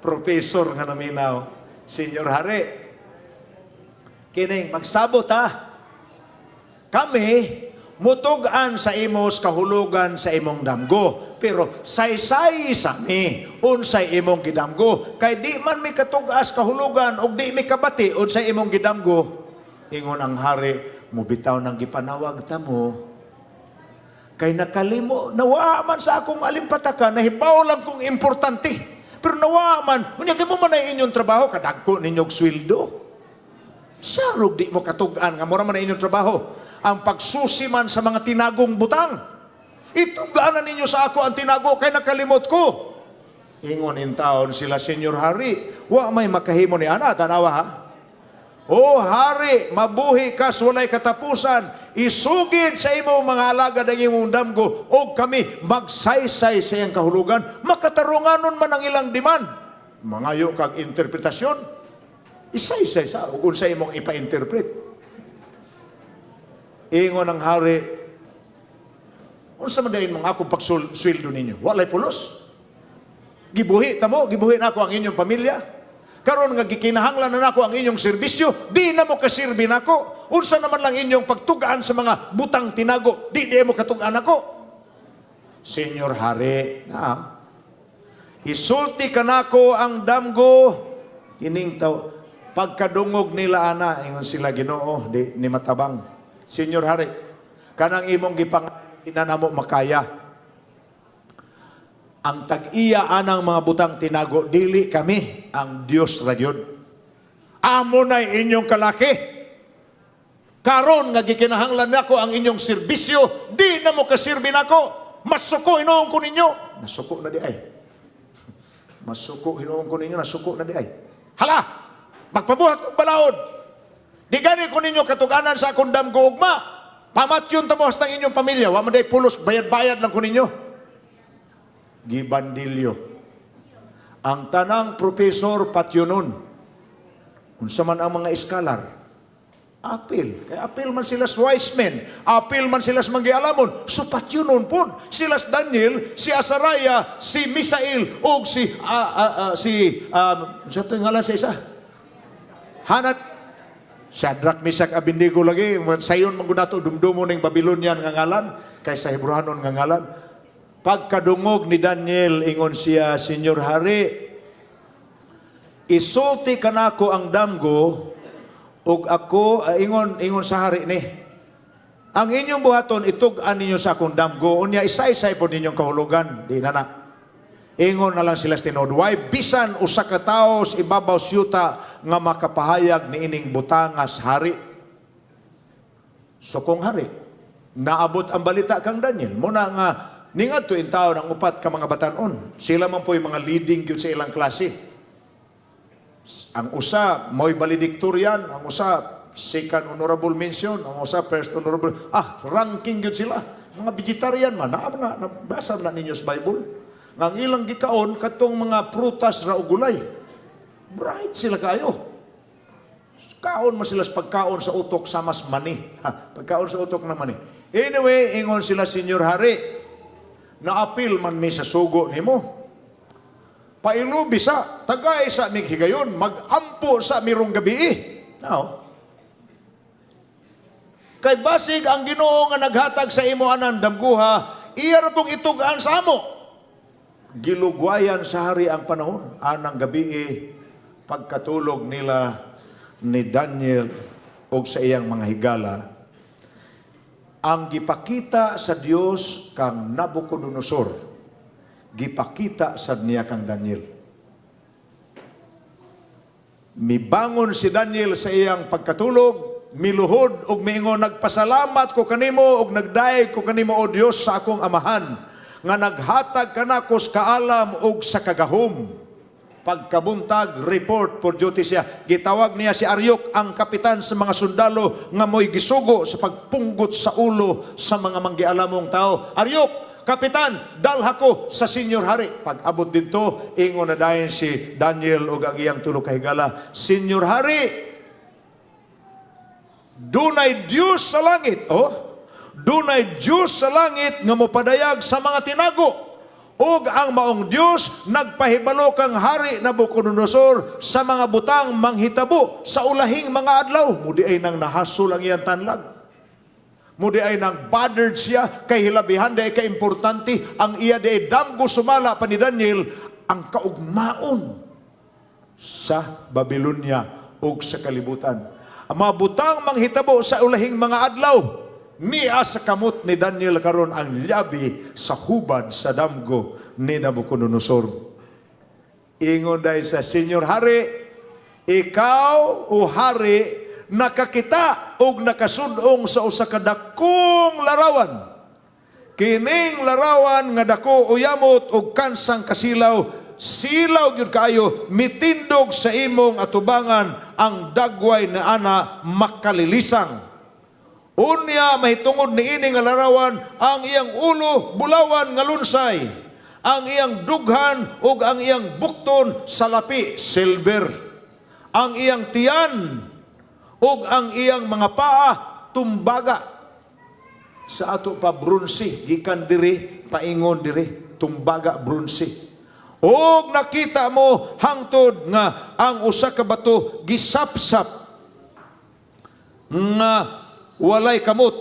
professor nga naminaw, "Senyor Hari, kining magsabot ha. Kami, mutug-an sa imos kahulugan sa imong damgo. Pero saysay sa mi, unsay imong gidamgo. Kay di man mi katug-as kahulugan og di mi kabati unsay imong gidamgo." Ingon ang hari, "Mubitaw nang gipanawag ta mo. Kay nakalimo, nawa man sa akong alimpataka, nahibaw lang kong importante. Pero nawa man, unya kay mo man ay inyong trabaho, kadagko ninyong sweldo. Sarog di mo katug-an nga mura man na inyong trabaho. Ang pagsusi man sa mga tinagong butang. Itug-anan ninyo sa ako ang tinago kay nakalimot ko." Ingon in taon sila, "Senyor Hari, wa may makahimo ni ana, tanawa ha. O hari, mabuhi ka sa walay katapusan. Isugid sa imong mga alagad ang imong damgo o kami magsaysay sa iyang kahulugan." Makatarunganon man ang ilang demand. Mangayo kag interpretasyon. Isaysay sa ug unsa imong ipa-interpret. Ingon ang hari, "Unsa man dayon mga akong pagsweldo ninyo? Walay pulos. Gibuhi tamo, gibuhi nako ang inyong pamilya. Karon nga gikinahanglan na nako ang inyong serbisyo, di na mo kaserbi nako. Unsa naman lang inyong pagtugaan sa mga butang tinago, di di mo katugaan ako. Senyor Hari, na isulti kanako ang damgo." Kining taw pagkadungog nila ana, ingon sila, "Ginoo, di ni matabang. Senyor Hari, kanang imong gipang na namo makaya. Ang tag-iya anang mga butang tinago, dili kami, ang Dios ra gyud. Amo na inyong kalaki. Karon nga gikinahanglan nako ang inyong serbisyo, di na mo kaserbi nako. Masuko hinuon ko ninyo." Nasuko na di ay. "Masuko hinuon ko ninyo, nasuko na di ay. Hala, magpabuhat kong balaod. Di gani ko ninyo katuganan sa akong damgo ugma. Pamatyon ta mo hasta ang inyong pamilya. Wa man day pulos, bayad-bayad lang ko ninyo." Gibandilyo. Ang tanang profesor patyonon. Unsa man ang mga iskalar? Apil. Kaya apil man sila sa wise men. Apil man sila sa manggialamon. So patyonon pod. Sila sa Daniel, si Azariah, si Misael, o si unsa to yung ngalan sa isa? Hanat Shadrach, Meshach, Abednego lagi. Sayon man gud nato dumdumo ning Babylonian nga ngalan kaysa Hebrehanon nga ngalan. Pagkadungog ni Daniel, ingon siya, "Senyor Hari, isulti kanako ang damgo ug ako," ingon sa hari ni, "Ang inyong buhaton, itug-an ninyo sa akong damgo, unya isaysay po ninyong kahulugan." Di na na. Ingon na lang sila sa tinuod, "Way bisan usa ka tawo sa ibabaw sa yuta nga makapahayag niining butangas, hari." So kung hari, naabot ang balita kang Daniel. Muna nga, ningadto in taon ang upat ka mga batanon. Sila man po yung mga leading gyud sa ilang klase. Ang usa, mo'y valedictorian, ang usa, second honorable mention, ang usa, first honorable. Ah, ranking gyud sila. Mga vegetarian man, na, nabasa na ninyo sa Bible. Nga ang ilang gikaon, katong mga prutas ra o gulay. Bright sila kayo. Kaon man sila sa pagkaon sa utok sa mas mani. Ha, pagkaon sa utok ng mani. Anyway, ingon sila, "Senyor Hari, naapil man mi sa sugo nimo. Pailubi sa, tagay sa mig higayon, magampo sa mi rong gabii." Now, kay basig ang Ginoo nga naghatag sa imo anan damguha, iya ra pong itug-an sa amo. Gilugwayan sa hari ang panahon. Anang gabii, pagkatulog nila ni Daniel og sa iyang mga higala, ang gipakita sa Dios kang Nabucodonosor, gipakita sad niya kang Daniel. Mibangon si Daniel sa iyang pagkatulog, miluhod ug miingon, "Nagpasalamat ko kanimo ug nagdayeg ko kanimo, o Dios sa akong amahan, nga naghatag kanako sa kaalam ug sa kagahom." Pagkabuntag, report for duty siya. Gitawag niya si Aryok, ang kapitan sa mga sundalo nga mo'y gisugo sa pagpunggot sa ulo sa mga manggialamong tao. "Aryok, kapitan, dalha ko sa senior hari." Pag abot dito, ingon na dayon si Daniel ug ang iyang tulo ka higala, "Senior Hari, dunay Dios sa langit." Oh, dunay Dios sa langit nga mopadayag sa mga tinago. Ug ang maong Dios nagpahibalo kang Hari Nabucodonosor sa mga butang manghitabo sa ulahing mga adlaw. Mudi ay nang nahasol ang iyang tanlag. Mudi ay nang bothered siya kay hilabihan di ay kaimportante ang iya di ay damgo sumala pa ni Daniel ang kaugmaon sa Babylonia ug sa kalibutan. Ang mga butang manghitabo sa ulahing mga adlaw, nia sa kamot ni Daniel karon ang lyabi sa hubad sa damgo ni Nabucodonosor. Ingon dahil sa Senyor Hari, "Ikaw o hari nakakita og nakasudong sa usa ka dakong larawan. Kining larawan nga dako o yamot og kansang kasilaw, silaw gyud kaayo, mitindog sa imong atubangan, ang dagway na ana makalilisang. Unya mahitungod niini nga larawan, ang iyang ulo bulawan nga lunsay, ang iyang dughan ug ang iyang bukton salapi silver, ang iyang tiyan ug ang iyang mga paa tumbaga." Sa ato pa, bronze, gikan diri paingon diri, tumbaga, bronze. "Og nakita mo hangtod nga ang usa ka bato gisapsap nga walay kamot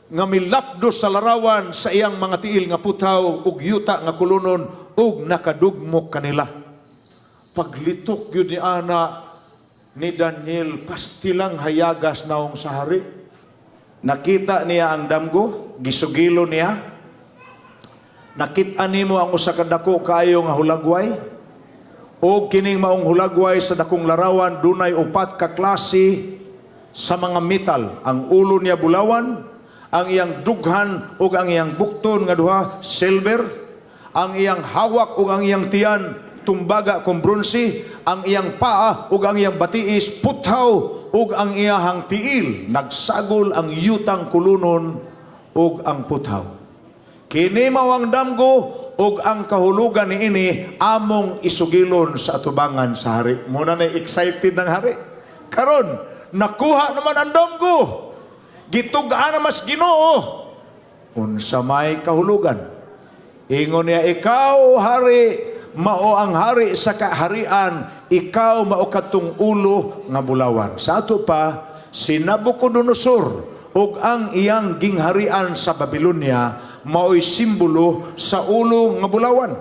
nga milapdos sa larawan sa iyang mga tiil nga puthaw ug yuta nga kulunon ug nakadugmok kanila." Paglitok gyud ni ana ni Daniel, pastilang hayagas naong sa hari. Nakita niya ang damgo, gisugilo niya. Nakita nimo ang usa ka dako kaayo nga hulagway. O kining maong hulagway sa dakong larawan dunay upat ka klase sa mga metal. Ang ulo niya bulawan, ang iyang dughan ug ang iyang bukton nga duha silver, ang iyang hawak ug ang iyang tiyan tumbaga kung bronze, ang iyang paa ug ang iyang batiis puthaw ug ang iyahang tiil nagsagol ang yutang kulunon ug ang puthaw. Kini mao ang damgo ug ang kahulugan niini among isugilon sa atubangan sa hari." Muna na excited ng hari. Karon, nakuha naman ang damgo. Gitug-an na mas Ginoo. Unsa may kahulugan? Ingon niya, "Ikaw, hari, mao ang hari sa kaharian, ikaw mao katong ulo nga bulawan." Sa ato pa, si Nabucodonosor ug ang iyang gingharian sa Babylonia mao'y simbolo sa ulo nga bulawan.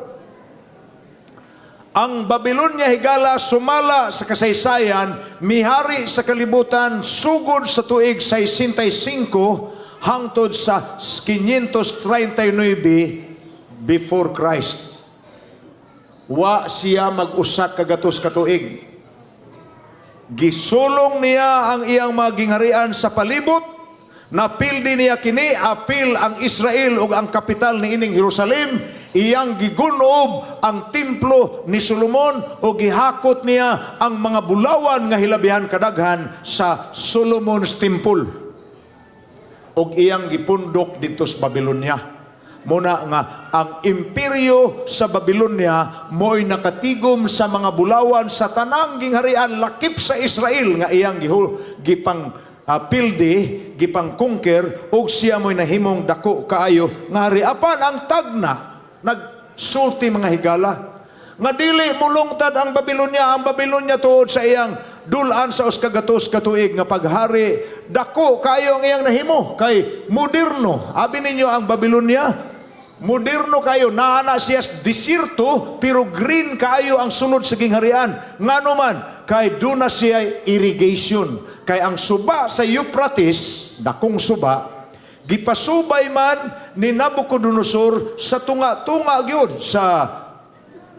Ang Babylonia, higala, sumala sa kasaysayan, mihari sa kalibutan sugod sa tuig 65 hangtod sa 539 before Christ. Wa siya mag-usa ka gatos ka tuig. Gisulong niya ang iyang mga gingharian sa palibot. Napildi niya kini, apil ang Israel ug ang kapital ni ining Jerusalem. Iyang gigunob ang templo ni Solomon ug gihakot niya ang mga bulawan nga hilabihan kadaghan sa Solomon's Temple ug iyang gipundok didto sa Babylonia. Muna nga ang imperyo sa Babylonia mo'y nakatigom sa mga bulawan sa tanang gingharian lakip sa Israel nga iyang gipang pildi, gipang conquer, ug siya mo'y nahimong dako kaayo nga hari. Apan ang tagna nagsulti, mga higala, nga dili mulungtad ang Babylonia. Ang Babylonia, tuod sa iyang dulan sa 100 ka tuig nga paghari, dako kaayo ang iyang nahimo kay moderno. Abi ninyo ang Babylonia, moderno kayo. Naa na siya sa desierto pero green kaayo ang sulod sa gingharian. Ngano man? Kay duna siya irrigation, kay ang suba sa Euphrates, dakong suba, gipasubay man ni Nabucodonosor sa tunga-tunga gyud sa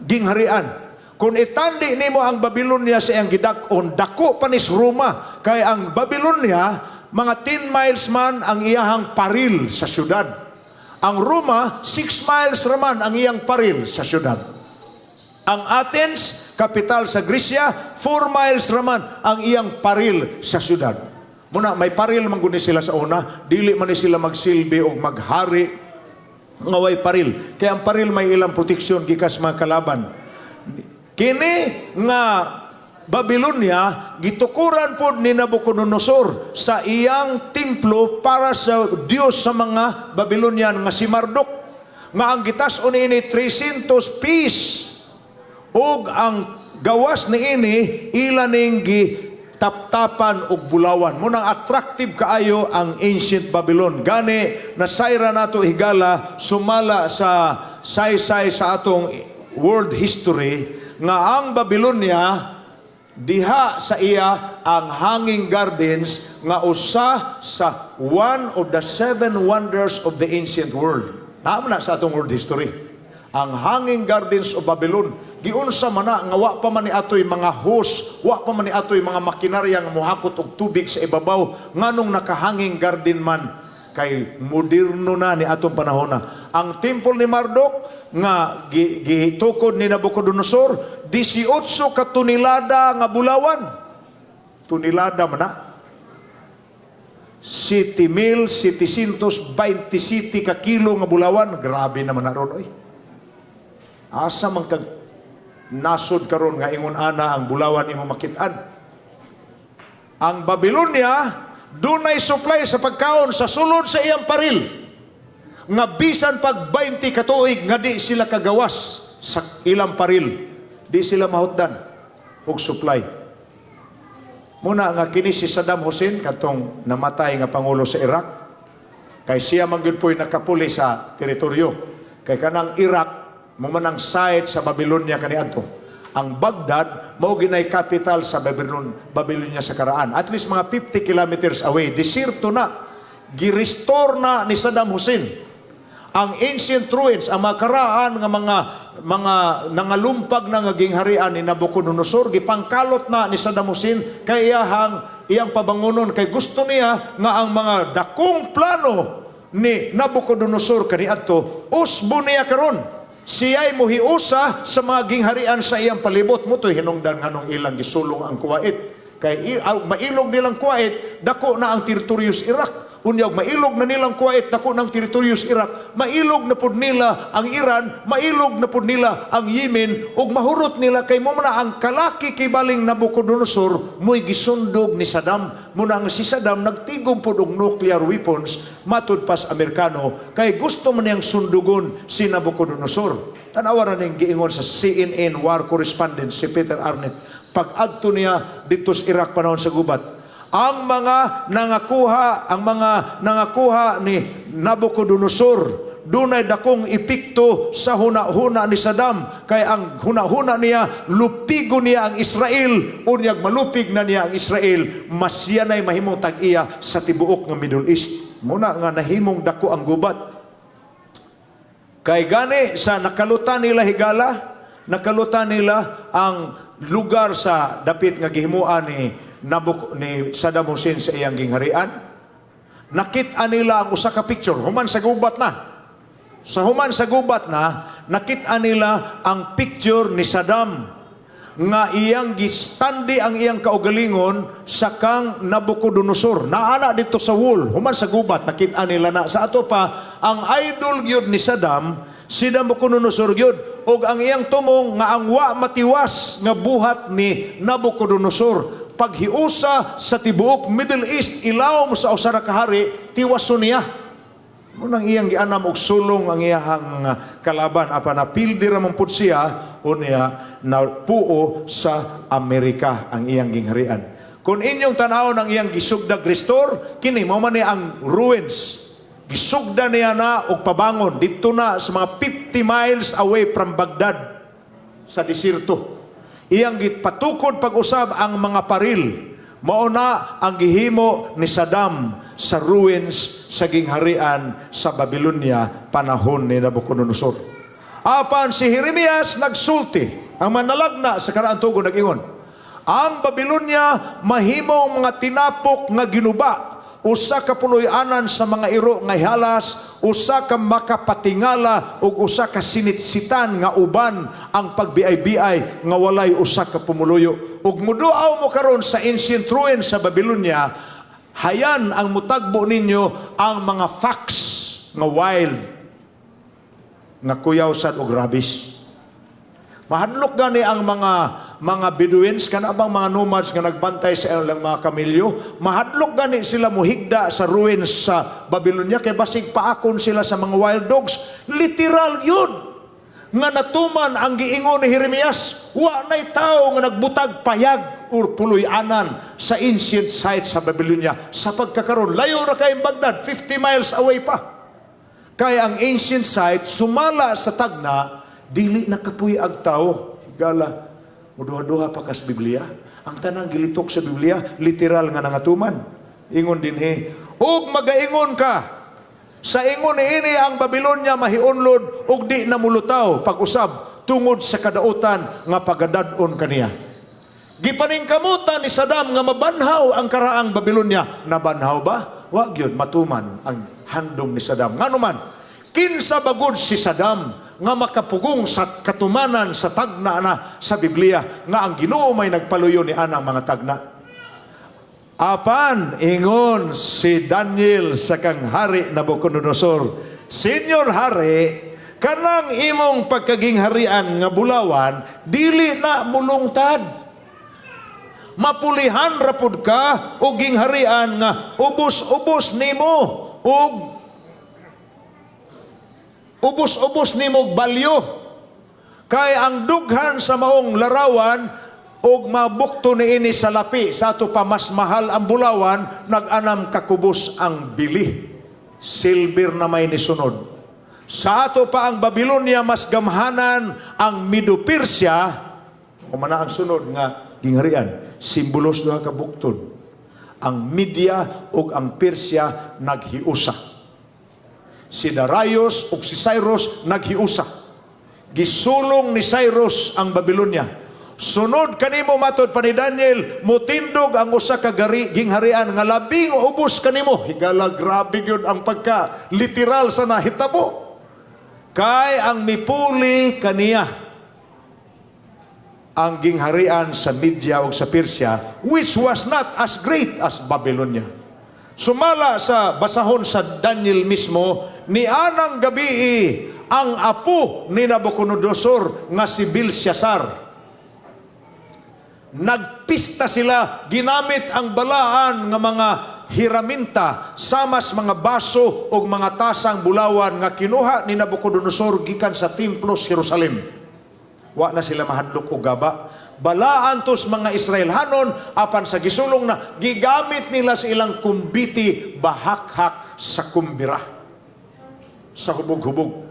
gingharian. Kung itandi nimo ang Babylonia sa iyang gidak-on, dako pa ni sa Roma. Kay ang Babylonia, mga 10 miles man ang iyahang paril sa syudad. Ang Roma, 6 miles raman ang iyang paril sa syudad. Ang Athens, kapital sa Gresya, 4 miles raman ang iyang paril sa syudad. Muna, may paril man guni sila sa una, dili man ni sila magsilbi o maghari nga way paril. Kaya ang paril may ilang proteksyon gikas mga kalaban. Kini nga Babylonia, gitukuran pod ni Nabucodonosor sa iyang templo para sa Dios sa mga Babylonian nga si Marduk. Nga ang gitas-on niini 300 piece ug ang gawas niini ila ning gitaptapan og bulawan. Munang attractive kaayo ang ancient Babylon. Gani nasayra nato, higala, sumala sa saysay sa atong world history nga ang Babylonia, diha sa iya ang Hanging Gardens nga usa sa one of the seven wonders of the ancient world. Naa man na sa atong world history. Ang Hanging Gardens of Babylon, giunsa man na nga wa pa man ni atoy mga hose, wa pa man ni atoy mga makinarya nga mohakot og tubig sa ibabaw, nganong naka-hanging garden man? Kay moderno na ni atong panahon na. Ang temple ni Marduk nga gitukod ni Nabucodonosor, 18 ka tonelada nga bulawan. Tonelada man na. 7,727 ka kilo nga bulawan. Grabe naman na ron, oy. Asa man kag nasod karon nga ingon ana ang bulawan imo makitaan? Ang Babylonia dunay supply sa pagkaon sa sulod sa iyang paril. Nga bisan pag 20 ka tuig nga di sila kagawas sa ilang paril, di sila mahutdan og supply. Muna nga kini si Saddam Hussein, katong namatay nga pangulo sa Iraq, kay siya man gyud po'y nakapuli sa teritoryo. Kay kanang Iraq mo man ang site sa Babylonia kaniadto. Ang Baghdad mao ginay capital sa Babylonia sa karaan. At least mga 50 kilometers away, desierto na. Gi-restore na ni Saddam Hussein ang ancient ruins, ang mga karaan nga mga nangalumpag na nga gingharian ni Nabucodonosor, gipangkalot na ni Saddam Hussein kay iyahang iyang pabangunon, kay gusto niya nga ang mga dakong plano ni Nabucodonosor kaniadto usbo niya karon. Siya'y muhiusa sa mga gingharian sa iyang palibot. Mo to'y hinungdan nganong ilang gisulong ang Kuwait. Kay mailog nilang Kuwait, dako na ang teritoryo sa Iraq. Unya, og mailog na nilang Kuwait, dako ng teritoryo sa Iraq. Mailog na pud nila ang Iran, mailog na pud nila ang Yemen, ug mahurot nila kay mo na ang kalaki kay baling Nabucodonosor mo'y gisundog ni Saddam. Muna ang si Saddam nagtigom pod og nuclear weapons matud pas Amerikano kay gusto man niyang sundugon si Nabucodonosor. Tanawa ra ning giingon sa CNN war correspondent si Peter Arnett. Pag-adto niya dito sa Iraq panahon sa gubat, ang mga nangakuha ni Nabucodonosor dunay dakong epekto sa huna-huna ni Saddam, kay ang huna-huna niya, lupigo niya ang Israel. Unyag malupig na niya ang Israel, mas siya na'y mahimong tag-iya sa tibuok nga Middle East. Muna nga nahimong dako ang gubat. Kay gani sa nakalutan nila, higala, Nakalutan nila ang lugar sa dapit nga gihimuan ni Saddam Hussein sa iyang gingharian. Nakita nila ang usa ka picture human sa gubat na. Sa human sa gubat na, nakita nila ang picture ni Saddam nga iyang gistandi ang iyang kaugalingon sa kang Nabucodonosor. Naana dito sa wall, human sa gubat, nakita nila na. Sa ato pa, ang idol gyud ni Saddam, si Nabucodonosor gyud. Og ang iyang tumong nga ang wa matiwas nga buhat ni Nabucodonosor, paghiusa sa tibuok Middle East ilawom sa usa ka hari, tiwason niya. Munang iyang gianam og sulong ang iyahang kalaban, apan napildi ra man pud siya, unya napuo sa Amerika ang iyang gingharian. Kung inyong tanawon ang iyang gisugdag restore, kini mao man ni ang ruins. Gisugda niya na og pabangon dito na sa mga 50 miles away from Baghdad sa desierto. Iyang gipatukod pag-usab ang mga paril. Mao na ang gihimo ni Saddam sa ruins sa gingharian sa Babylonia panahon ni Nabucodonosor. Apan si Jeremias nagsulti, ang manalagna sa karaang tugon nag-ingon, ang Babylonia mahimong mga tinapok nga ginuba, usa ka puloy-anan sa mga iro nga halas, usa ka makapatingala ug usa ka sinitsitan nga uban ang pagbiay-biay nga walay usa ka pumuluyo. Ug muduaw mo karon sa ancient ruins sa Babylonia, hayan ang mutagbo ninyo ang mga fox nga wild nga kuyaw sad og rabies. Mahadlok gani ang mga Bedouins, kana bang mga nomads nga nagbantay sa ilang mga kamelyo, mahadlok gani sila muhigda sa ruins sa Babylonia kay basig paakon sila sa mga wild dogs. Literal yun nga natuman ang giingon ni Jeremias, wa nay tao nga nagbutag payag or puloy-anan sa ancient site sa Babylonia. Sa pagkakaron, layo ra kay Baghdad, 50 miles away pa. Kaya ang ancient site sumala sa tagna, dili nakapuy-ag tao. Higala, muduha-duha pa kas Biblia. Ang tanang gilitok sa Biblia, literal nga nangatuman. Ingon dinhi, ug magaingon ka, sa ingon niini ang Babylonia mahiunlod ug di na mulutaw pag-usab tungod sa kadautan nga pagadad-on kaniya. Gipaningkamutan ni Saddam nga mabanhaw ang karaang Babylonia. Nabanhaw ba? Wa gyud matuman ang handom ni Saddam. Ngano man, kinsa bagod si Saddam nga makapugong sa katumanan sa tagna na sa Biblia nga ang Ginoo may nagpaluyo ni anang mga tagna? Apan ingon si Daniel sa kang hari Nabucodonosor, "Senyor Hari, kanang imong pagkagingharian nga bulawan dili na mulungtad. Mapulihan ra pud ka og gingharian nga ubos-ubos nimo og ubos-ubos nimo og balyo. Kay ang dughan sa maong larawan og mabukto niini sa lapi." Sa ato pa, mas mahal ang bulawan, nag-anam kakubos ang bili. Silver na may nisunod. Sa ato pa, ang Babylonia mas gamhanan ang Medo-Persia, kumana ang sunod nga gingharian, simbolos duha ka buktod. Ang Media ug ang Persia naghiusa. Si Darius ug si Cyrus naghiusa. Gisulong ni Cyrus ang Babylonia. Sunod kanimo, matod pa ni Daniel, mutindog ang usa ka gingharian nga labing ubos kanimo. Higala, grabe gyud ang pagka literal sa nahitabo. Kay ang mipuli kaniya ang gingharian sa Media o sa Persia, which was not as great as Babylonia. Sumala sa basahon sa Daniel mismo, ni anang gabii ang apo ni Nabucodonosor nga si Belshazzar. Nagpista sila, ginamit ang balaan nga mga hiraminta samas mga baso o mga tasang bulawan nga kinuha ni Nabucodonosor gikan sa templo sa Jerusalem. Wa na sila mahadlok og gaba. Balaan tos mga Israelhanon, apan sa gisulong na gigamit nila sa ilang kumbiti bahakhak sa kumbira. Sa hubog-hubog.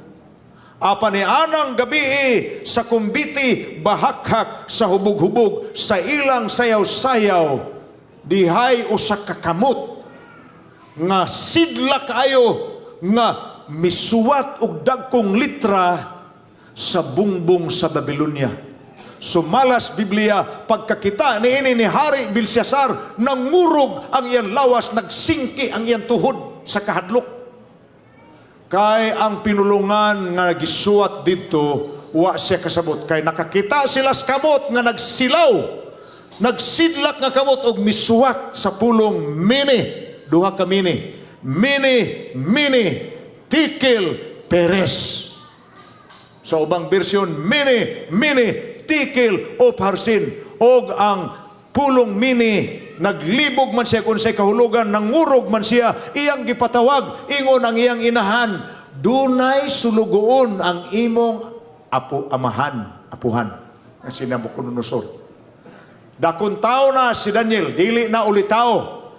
Apan ni anang gabii sa kumbiti bahakhak sa hubog-hubog sa ilang sayaw-sayaw, dihay usa ka kamot nga sidla kaayo nga misuwat og dagkong litra Sa bungbong sa Babylonia. Sumalas Biblia, pagkakita niini ni Hari Belshazzar, nangurog ang iyang lawas, nagsingki ang iyang tuhod sa kahadlok. Kay ang pinulungan nga gisuwat didto, wa siya kasabot. Kay nakakita sila sa kamot nga nagsilaw, nagsidlak nga kamot og misuwat sa pulong mene, duha ka mene, mene, mene, tekel, peres. Sa ubang bersyon, mene, mene, tekel, upharsin. Og ang pulong mene, naglibog man siya kung say kahulugan, nangurog man siya, iyang gipatawag, ingon ang iyang inahan, "Dunay sulugoon ang imong apo amahan," apuhan, nga si Nabucodonosor. Dakong tao na si Daniel, dili na ulitawo.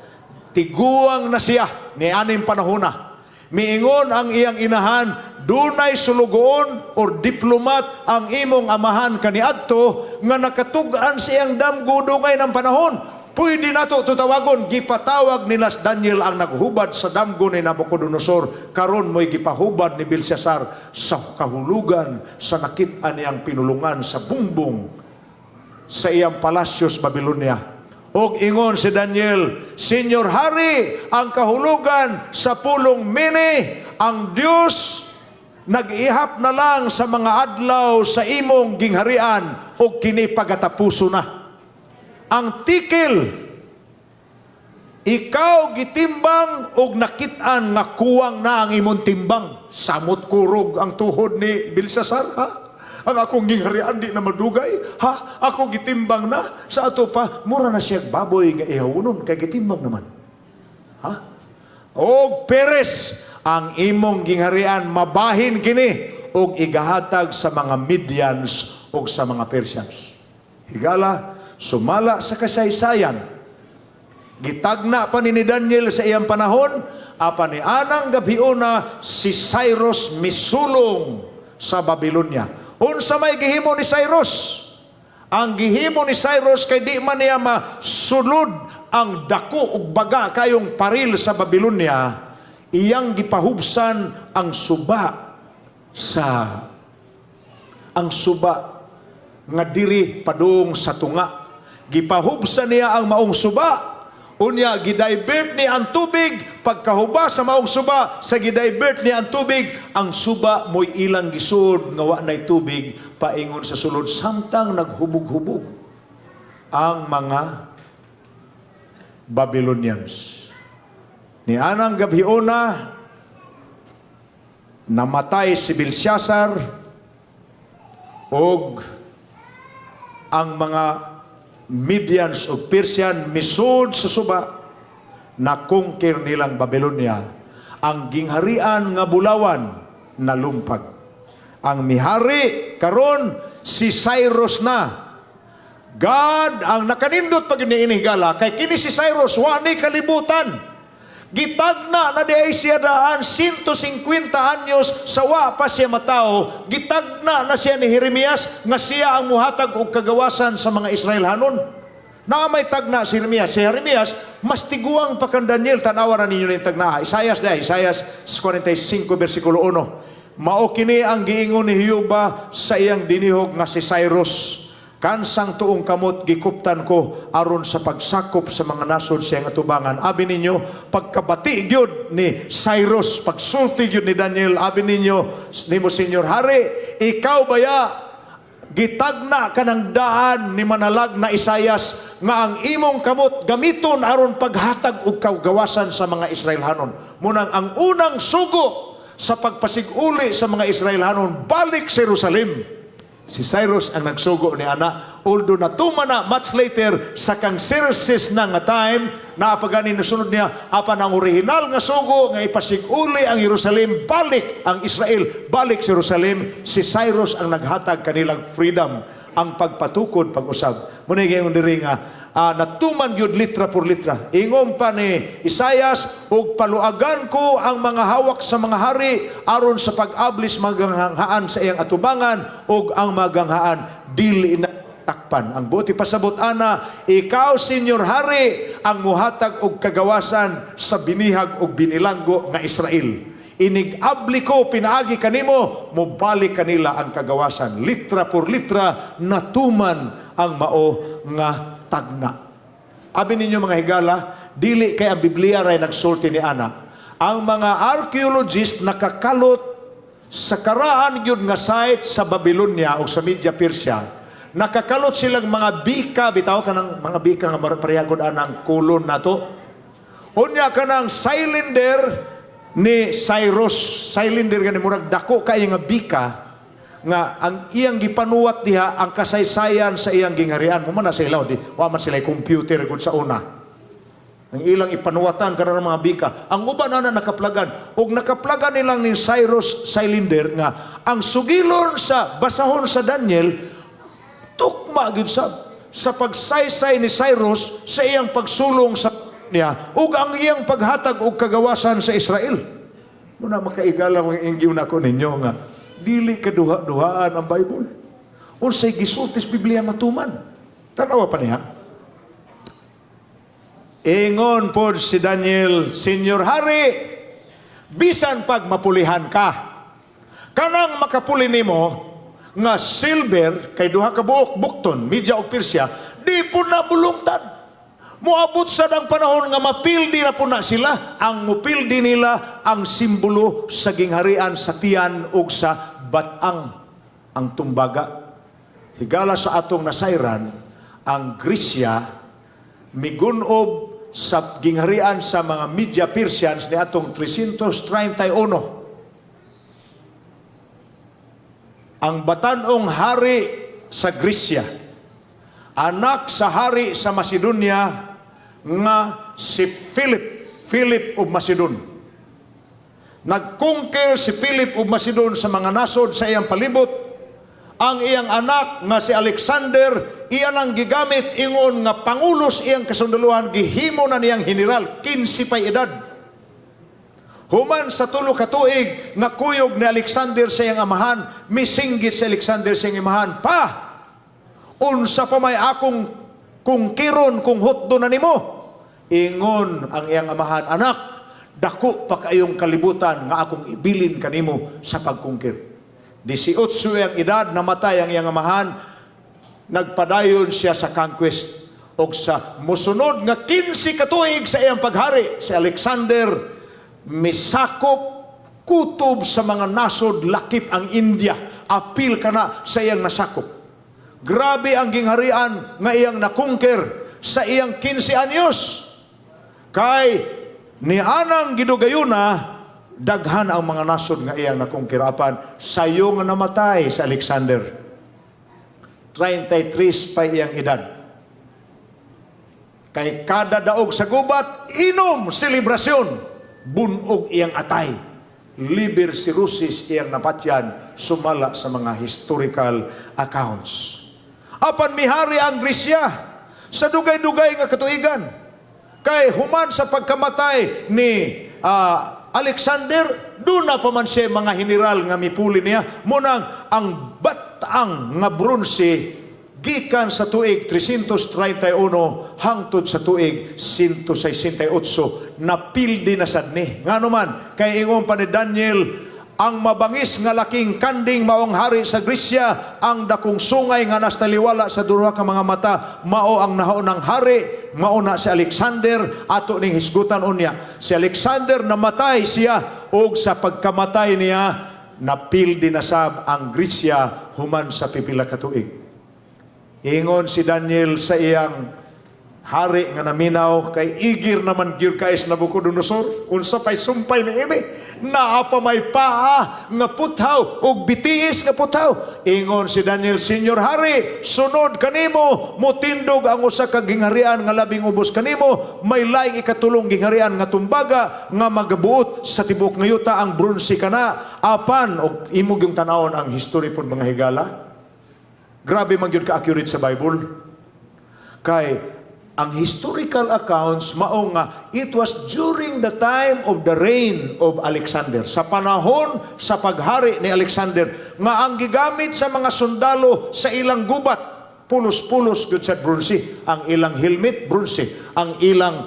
Tiguang na siya ni aning panahona. Miingon ang iyang inahan, "Dunay sulugoon or diplomat ang imong amahan kaniadto nga nakatug-an sa iyang damgo dungay ng panahon. Pwede nato tutawagon." Gipatawag nila si Daniel ang naghubad sa damgo ni Nabucodonosor. Karon mo'y gipahubad ni Belshazzar sa kahulugan sa nakit-an niyang pinulungan sa bungbong sa iyang palasyo sa Babylonia. Og ingon si Daniel, "Senyor Hari, ang kahulugan sa pulong mene, ang Dios nag-ihap na lang sa mga adlaw sa imong gingharian og kini pagatapuso na. Ang tekel, ikaw gitimbang og nakit-an nga kuwang na ang imong timbang." Samot kurog ang tuhod ni Belshazzar, ha? Ang akong gingharian di na madugay, ha? Ako gitimbang na. Sa ato pa, mura na siya baboy nga ihawunon, kay gitimbang naman. Ha? Og peres, ang imong gingharian mabahin kini og igahatag sa mga Medians og sa mga Persians. Higala, sumala sa kasaysayan, gitagna pa ni Daniel sa iyang panahon, apan ni anang gabhiona si Cyrus misulong sa Babylonia. Unsa may gihimo ni Cyrus? Ang gihimo ni Cyrus, kay di man niya masulod ang dako ug baga kayong paril sa Babylonia, iyang gipahubsan ang suba nga diri padung sa tunga. Gipahubsan niya ang maong suba. Unya gidivert niya ang tubig. Pagkahuba sa maong suba, sa gidivert niya ang tubig, ang suba mo'y ilang gisud nga wa nay tubig paingon sa sulod samtang naghubog-hubog ang mga Babylonians. Ni anang gabhiona, namatay si Belshazzar og ang mga Medians o Persian misud sa suba, na conquer nilang Babylonia. Ang gingharian nga bulawan nalumpag. Ang mihari karon si Cyrus na. God ang nakanindot pag ini higala, kay kini si Cyrus wa ni kalibutan. Gitagna na di ay siya daan 150 anyos sa wa pa siya matao. Gitagna na siya ni Jeremias nga siya ang muhatag og kagawasan sa mga Israelhanon. Naa may tagna si Jeremias. Si Jeremias, mas tiguang pa kan Daniel. Tanawa na ninyo na yung tagna. Isayas na, Isayas 45, versikulo 1. Mao kini ang giingon ni Jehova sa iyang dinihog nga si Cyrus. Kansang tuong kamot gikuptan ko aron sa pagsakop sa mga nasod sa iyang atubangan. Abi ninyo, pagkabati gyud ni Cyrus, pagsulti gyud ni Daniel, abi ninyo, nimo Senyor Hari, ikaw baya gitagna ka ng daan ni manalag na Isayas nga ang imong kamot gamiton aron paghatag og kagawasan sa mga Israelhanon. Munang ang unang sugo sa pagpasig-uli sa mga Israelhanon balik sa Jerusalem, si Cyrus ang nagsugo ni ana. Although natuman na much later sa kang Xerxes na nga time, naapagani nasunod niya, apan ang original nga sugo nga ipasig-uli ang Jerusalem, balik ang Israel, balik sa Jerusalem, si Cyrus ang naghatag kanilang freedom, ang pagpatukod pag-usab. Muna yung diri nga natuman gyud litra por litra. Ingon pa ni Isayas, ug paluagan ko ang mga hawak sa mga hari aron sa pag-ablis maganghaan sa iyang atubangan ug ang maganghaan dili na takpan. Ang buti pasabot ana, ikaw Senyor Hari ang muhatag og kagawasan sa binihag og binilanggo nga Israel. Inig-abli ko pinaagi kanimo, mobalik kanila ang kagawasan. Litra por litra, natuman ang mao nga tagna. Abi ninyo, mga higala, dili kay ang Biblia ray nagsulti ni ana. Ang mga archaeologist nakakalot sa karaan gyud nga site sa Babylonia o sa Media Persia. Nakakalot silang mga bika bitaw, kanang mga bika nga parehagod anang kulon nato. Unya kanang cylinder ni Cyrus, cylinder gani, murag dako kay nga bika nga ang iyang gipanuwat diha ang kasaysayan sa iyang gingharian. Mo man na sila, di wa man sila computer gud sa una. Ang ilang ipanuwatan kanang mga bika. Ang uban ana nakaplagan ug nakaplagan nilang ni Cyrus cylinder nga ang sugilon sa basahon sa Daniel tukma gyud sa pagsaysay ni Cyrus sa iyang pagsulong sa niya ug ang iyang paghatag og kagawasan sa Israel. Muna makaigala mga ingyon nako ninyo nga dili kaduha-duhaan ang Bible. Unsay gisulti sa Biblia, matuman. Tanawa pa niya. Ingon pod si Daniel, "Senyor Hari, bisan pag mapulihan ka, kanang makapuli nimo nga silver kay duha ka buok bukton, Media ug Persia, di po na bulungtad. Moabot sad ang panahon nga mapildi na po na sila. Ang mupildi nila ang simbolo sa gingharian sa tiyan ug sa batang, ang tumbaga." Higala, sa atong nasayran, ang Gresya migunob sa gingharian sa mga Media Persians ni atong 331. Ang batanong hari sa Gresya, anak sa hari sa Macedonia nga si Philip, Philip of Macedon. Nag-conquer si Philip of Macedon sa mga nasod sa iyang palibot. Ang iyang anak nga si Alexander, iyan ang gigamit ingon nga pangulo sa iyang kasundaluhan, gihimo na niyang general, 15 pa'y edad. Human sa 3 ka tuig nga kuyog ni Alexander sa iyang amahan, misinggit si Alexander sa iyang amahan, "Pa, unsa pa may akong kungkiron kung hutdo na nimo?" Ingon ang iyang amahan, "Anak, dako pa kayong kalibutan nga akong ibilin kanimo sa pagkungkir." 18 ang edad, namatay ang iyang amahan, nagpadayon siya sa conquest. Og sa musunod nga 15 ka tuig sa iyang paghari, si Alexander misakop kutob sa mga nasod lakip ang India, apil kana sa iyang nasakop. Grabe ang gingharian nga iyang na-conquer sa iyang 15 anyos. Kay ni anang gidugayuna, daghan ang mga nasod nga iyang na-conquer, apan sayo nga namatay sa Alexander. 33 pa iyang edad. Kay kada daog sa gubat, inom, selebrasyon, bunog iyang atay. Liver cirrhosis iyang napatyan sumala sa mga historical accounts. Apan mihari ang Gresya sa dugay-dugay nga katuigan. Kay human sa pagkamatay ni Alexander, duna pa man siya mga general nga mipuli niya. Munang ang batang nga bronze gikan sa tuig 331 hangtod sa tuig 168 napildi na sad ni. Ngano man, kay ingon pa ni Daniel, ang mabangis nga laking kanding maong hari sa Gresya, ang dakong sungay nga nastaliwala sa duha ka mga mata mao ang nahaunang hari, mao na si Alexander ato ning hisgutan unya. Si Alexander, namatay siya ug sa pagkamatay niya napildi na sab ang Gresya human sa pipila ka tuig. Ingon si Daniel sa iyang hari nga naminaw, kay igir naman gyud kay si Nabucodonosor, unsa pay sumpay ni ini, naa pa may paa nga puthaw ug bitiis nga puthaw. Ingon si Daniel, "Senyor Hari, sunod kanimo motindog ang usa ka gingharian nga labing ubos kanimo. May laing ikatulong gingharian nga tumbaga nga magabuot sa tibuok nga yuta, ang bronze kana." Apan og imo gyung tanawon ang history pud, mga higala, grabe man gyud ka accurate sa Bible, kay ang historical accounts mao nga it was during the time of the reign of Alexander, sa panahon sa paghari ni Alexander, nga ang gigamit sa mga sundalo sa ilang gubat, pulos-pulos gyud sa bronze ang ilang helmet, bronze ang ilang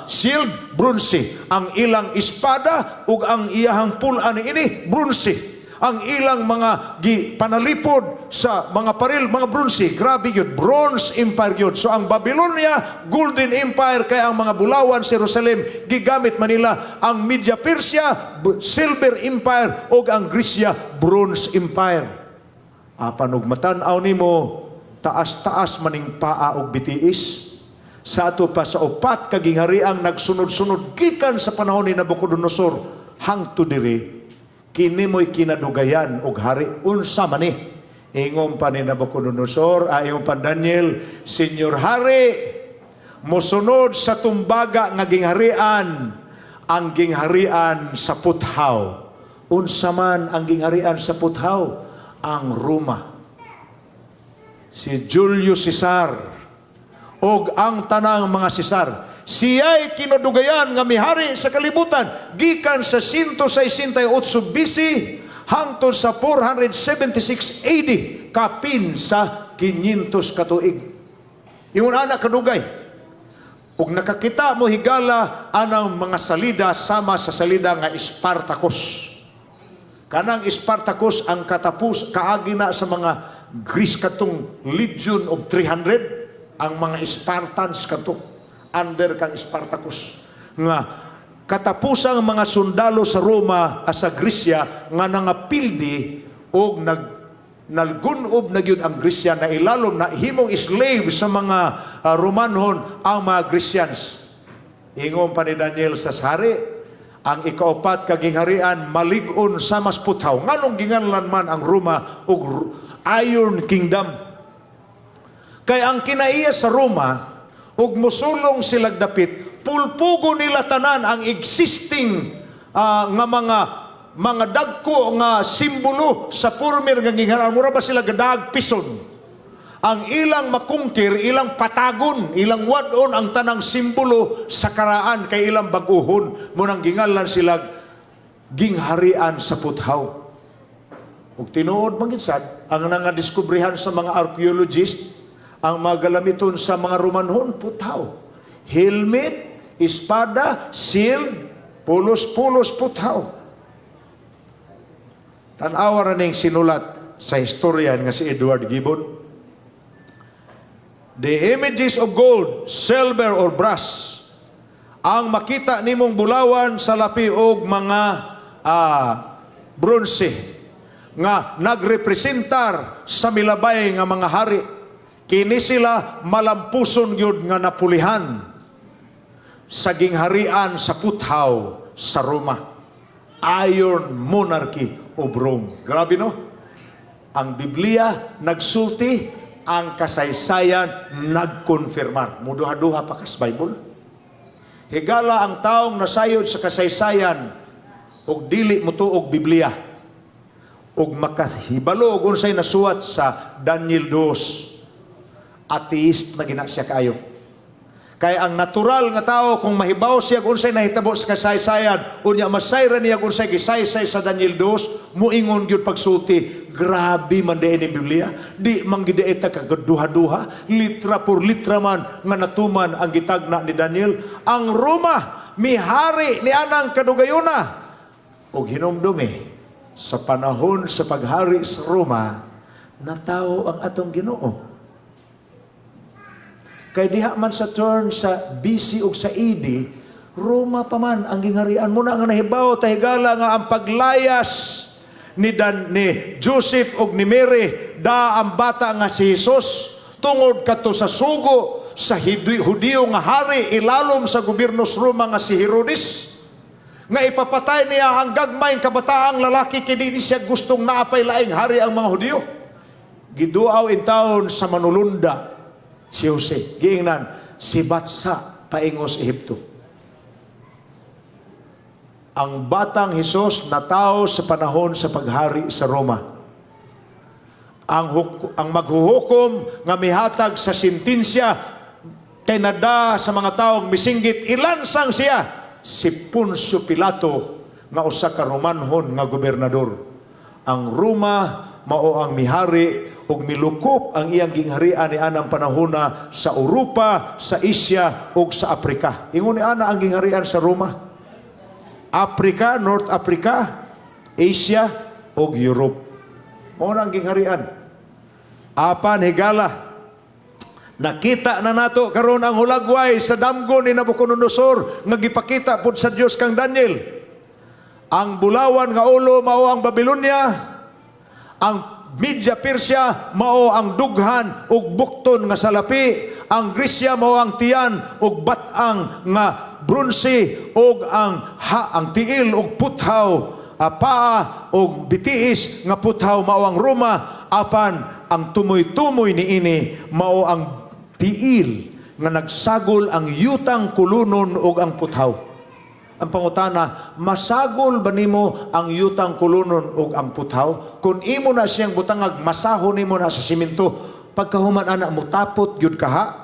shield, bronze. Ang ilang espada ug ang iyahang pul-an ini, bronze. Ang ilang mga gi panalipod sa mga paril, mga bronze. Grabe yun, Bronze Empire yun. So ang Babylonia, Golden Empire, kay ang mga bulawan sa Jerusalem gigamit manila. Ang Media Persia, Silver Empire, ug ang Grecia, Bronze Empire. Apan ug matan-aw nimo, taas-taas maning paa og bitiis sa ato pa sa upat ka ginghariang nagsunod-sunod gikan sa panahon ni Nabucodonosor hangtod diri, kini mo'y kinadugayan og hari. Unsa man ni? Ingon pa ni Nabucodonosor, ayon pa Daniel, "Senyor Hari, mosunod sa tumbaga nga gingharian ang gingharian sa puthaw." Unsa man ang gingharian sa puthaw? Ang Roma. Si Julius Caesar og ang tanang mga Caesar. Siya'y kinadugayan nga mihari sa kalibutan gikan sa 168 BC hangtod sa 476 AD, kapin sa 500 katuig. Ingon ana kadugay. Ug nakakita mo higala anang mga salida sama sa salida nga Spartacus. Kanang Spartacus ang katapus kaagi na sa mga Greece, katong Legion of 300, ang mga Spartans kato under kang Spartacus nga katapusang mga sundalo sa Roma, sa Gresya, nga nangapildi og nalgunob na gyud ang Gresya, na ilalom na himong slave sa mga Romanhon ang mga Grecians. Ingon pa ni Daniel sa hari, ang ikaupat ka gingharian malig-on sa mas puthaw. Nganong ginganlan man ang Roma og Iron Kingdom? Kay ang kinaiya sa Roma, ug musulong silag dapit, pulpugo nila tanan ang existing nga mga dagko nga simbolo sa former nga gingharian. Mura ba sila gadag pison? Ang ilang ma-conquer, ilang patagon, ilang wadon ang tanang simbolo sa karaan kay ilang baguhon. Munang gingalan sila gingharian sa puthaw. Ug tinuod man gid sad, ang nangadiskubrihan sa mga archaeologist, ang mga galamiton sa mga Romanhon, puthaw. Helmet, espada, shield, pulos-pulos puthaw. Tan-awa ra ning sinulat sa historian nga si Edward Gibbon. "The images of gold, silver or brass," ang makita nimong bulawan sa lapi og mga bronze nga nagrepresentar sa milabay nga mga hari, kini sila malampuson gyud nga napulihan sa gingharian sa puthaw sa Roma. Iron Monarchy of Rome. Grabe, no? Ang Biblia nagsulti, ang kasaysayan nagkonfirmar. Muduha-duha pa kas Bible. Higala ang taong nasayod sa kasaysayan ug dili motuog Biblia ug makahibalo og unsay nasuwat sa Daniel 2, atheist na gina siya kaayo. Kay ang natural nga tao, kung mahibaw siya kung unsay nahitabo sa kasaysayan, unya masayran niya kung unsay gisaysay sa Daniel 2, muingon gyud pagsulti, "Grabe man diay ni Biblia. Di man gid ta kagaduha-duha, litra por litra man nga natuman ang gitagna ni Daniel." Ang Roma mihari ni anang kadugayona. Og hinumdumi, sa panahon sa paghari sa Roma, natawo ang atong Ginoo. Kay diha man sa turn sa BC ug sa AD, Roma pa man ang gingharian mo na nga nahibaw ta higala nga ang paglayas ni Joseph ug ni Mary da ang bata nga si Jesus tungod kadto sa sugo sa Hudiyo nga hari ilalom sa gobyerno sa Roma nga si Herodes nga ipapatay niya ang gagmayng kabataang lalaki kay di siya gustong naapay laing hari ang mga Hudiyo. Giduaw in taon sa manulunda si Jose. Giingnan, si Batsa paingos Ehipto. Ang batang Hesus natao sa panahon sa paghari sa Roma. Ang maghuhukom nga mihatag sa sentensya kay nada sa mga taong misinggit ilansang siya, si Poncio Pilato nga usa ka Romanhon nga gobernador. Ang Roma mao ang mihari. Ug milukop ang iyang gingharian ni anang panahona sa Europa, sa Asia ug sa Afrika. Ingon ni ana ang gingharian sa Roma. Africa, North Africa, Asia ug Europe. Mao na ang gingharian. Apan higala, nakita na nato karon ang hulagway sa damgo ni Nabucodonosor nga gipakita pod sa Dios kang Daniel. Ang bulawan nga ulo mao ang Babylonia, ang Media Persia mao ang dughan ug bukton nga salapi, ang Gresya mao ang tiyan ug bat-ang nga bronse, ug ang tiil ug puthaw, paa ug bitiis nga puthaw mao ang Roma, apan ang tumoy-tumoy niini mao ang tiil nga nagsagol ang yutang kulunon ug ang puthaw. Ang pangutana, masagol ba nimo ang yutang kulunon ug ang puthaw? Kung imo na siyang butangag, masaho nimo na sa simento, pagkahuman ana mutapot gyud kaha?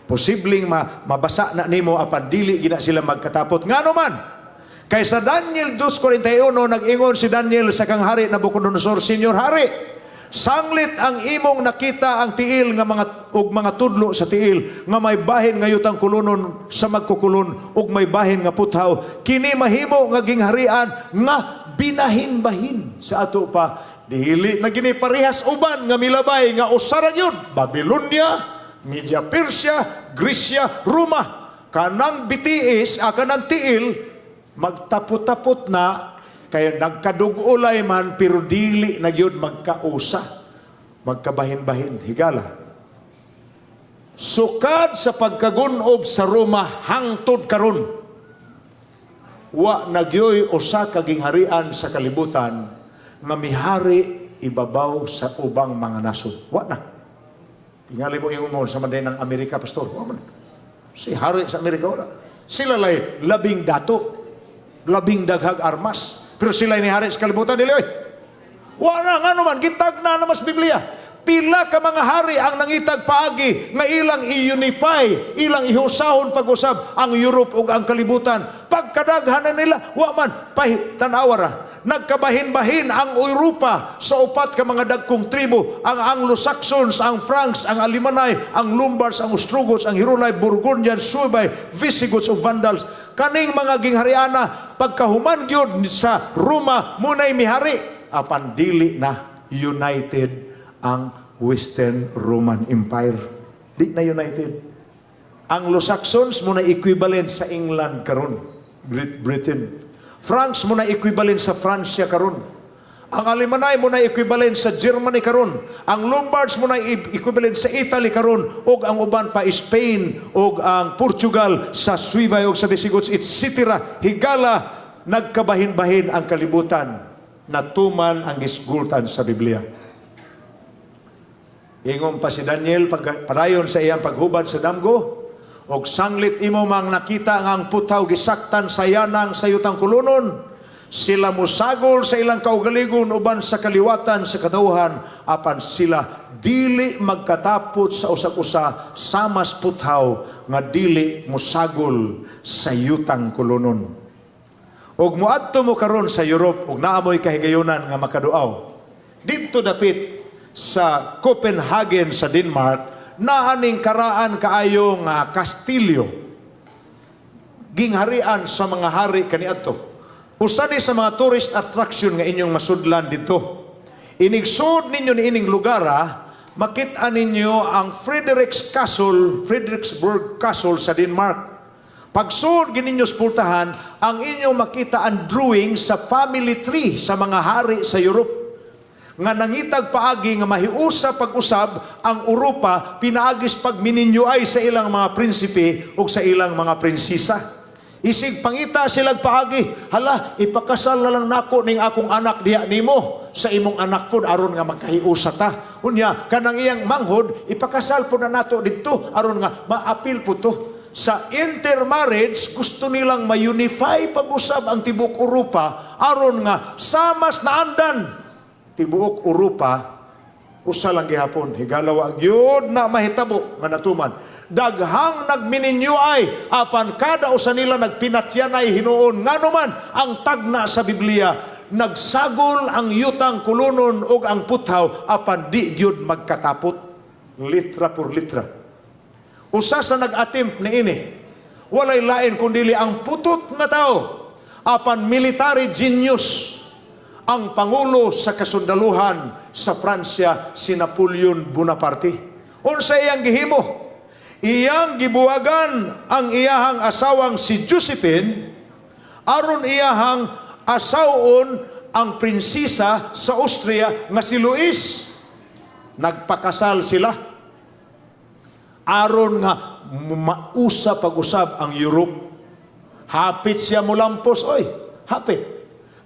Posibleng mabasa na nimo, apan dili gina sila magkatapot. Ngano man? Kay sa Daniel 2:41, nag-ingon si Daniel sa kang hari Nabucodonosor, "Senyor Hari, sanglit ang imong nakita ang tiil nga mga ug mga tudlo sa tiil nga may bahin nga yutang kulunon sa magkukulon ug may bahin nga puthaw, kini mahimo nga gingharian nga binahin-bahin." Sa ato pa, dili na gini parehas uban nga milabay nga usa ra gyud: Babylonia, Media Persia, Grecia, Roma. Kanang bitiis, kanang tiil magtapot-tapot na kay nagkadug-ulay man, pero dili na gyud magkausa, magkabahin-bahin. Higala, sukad sa pagkagunob sa Roma hangtod karon, wa nagyoy usa ka gingharian sa kalibutan nga mihari ibabaw sa ubang mga nasod. Wa na. Tingali mo ingon mo sa manday ng Amerika, pastor. Wa man. Si hari sa Amerika, wala. Sila lay labing dato, labing daghag armas. Pero sila ni hari sa kalibutan, dili oy. Wa na. Ngano man? Gitagna na mas Biblia. Pila ka mga hari ang nangitag paagi nga ilang i-unify, ilang ihusahon pag-usab ang Europe ug ang kalibutan. Pagkadaghan na nila, wa man pahi, tan-awa ra. Nagkabahin-bahin ang Europa sa upat ka mga dagkong tribo, ang Anglo-Saxons, ang Franks, ang Alemanni, ang Lombards, ang Ostrogoths, ang Heruli, Burgundians, Suebi, Visigoths ug Vandals. Kaning mga ginghariana, pagkahuman gyud sa Roma, munay mihari, apan dili na united ang Western Roman Empire. Di na united. Anglo-Saxons mo na equivalent sa England karon, Great Britain. Franks mo na equivalent sa Francia karon. Ang Alemanni mo na equivalent sa Germany karon. Ang Lombards mo na equivalent sa Italy karon, ug ang uban pa, Spain ug ang Portugal sa Suevi ug sa Visigoths, etc. Higala, nagkabahin-bahin ang kalibutan. Natuman ang gisgultan sa Biblia. Ingon pa si Daniel pag, padayon sa iyang paghubad sa damgo, "Og sanglit imo mang nakita nga ang puthaw gisaktan sa yanang sa yutang kulunon, sila musagol sa ilang kaugaligon uban sa kaliwatan sa katawhan, apan sila dili magkatapot sa usag-usa samas puthaw nga dili musagol sa yutang kulunon." Ug moadto mo karon sa Europe ug naa moy kahigayunan nga makaduaw didto dapit sa Copenhagen sa Denmark, naaning karaan kaayo nga kastilyo, gingharian sa mga hari kaniadto. Usa ni sa mga tourist attraction nga inyong masudlan dito. Inigsud ninyo ni ining lugar, makita ninyo ang Frederick's Castle, Frederiksborg Castle sa Denmark. Pagsud gininyo sa pultahan, ang inyong makita ang drawing sa family tree sa mga hari sa Europe nga nangitag paagi nga mahiusa pag-usab ang Europa pinaagis pagmininyoay sa ilang mga prinsipe ug sa ilang mga prinsesa. Isig pangita silag paagi, "Hala, ipakasal na lang nako ning akong anak diha nimo sa imong anak pod aron nga magkahiusa ta. Unya kanang iyang manghod ipakasal po na nato didto aron nga maapil po to." Sa intermarriage, gusto nilang ma-unify pag-usab ang tibuok Europa aron nga samas naandan tibuok Europa, usa lang gihapon. Higala, wa gyud na mahitabo nga natuman. Daghang nagmininyo ay, apan kada usa nila nagpinatyanay hinuon. Ngano man? Ang tagna sa Biblia, Nagsagol ang yutang kulunon ug ang puthaw, apan di gyud magkatapot litra por litra. Usa sa nag-attempt niini, walay lain kundili ang putot nga tao apan military genius, ang pangulo sa kasundaluhan sa Pransya, si Napoleon Bonaparte. Unsa iyang gihimo? Iyang gibuwagan ang iyahang asawang si Josephine aron iyahang asawon ang prinsesa sa Austria nga si Louise. Nagpakasal sila aron nga mausa pag-usab ang Europe. Hapit siya mulampos, oy. Hapit.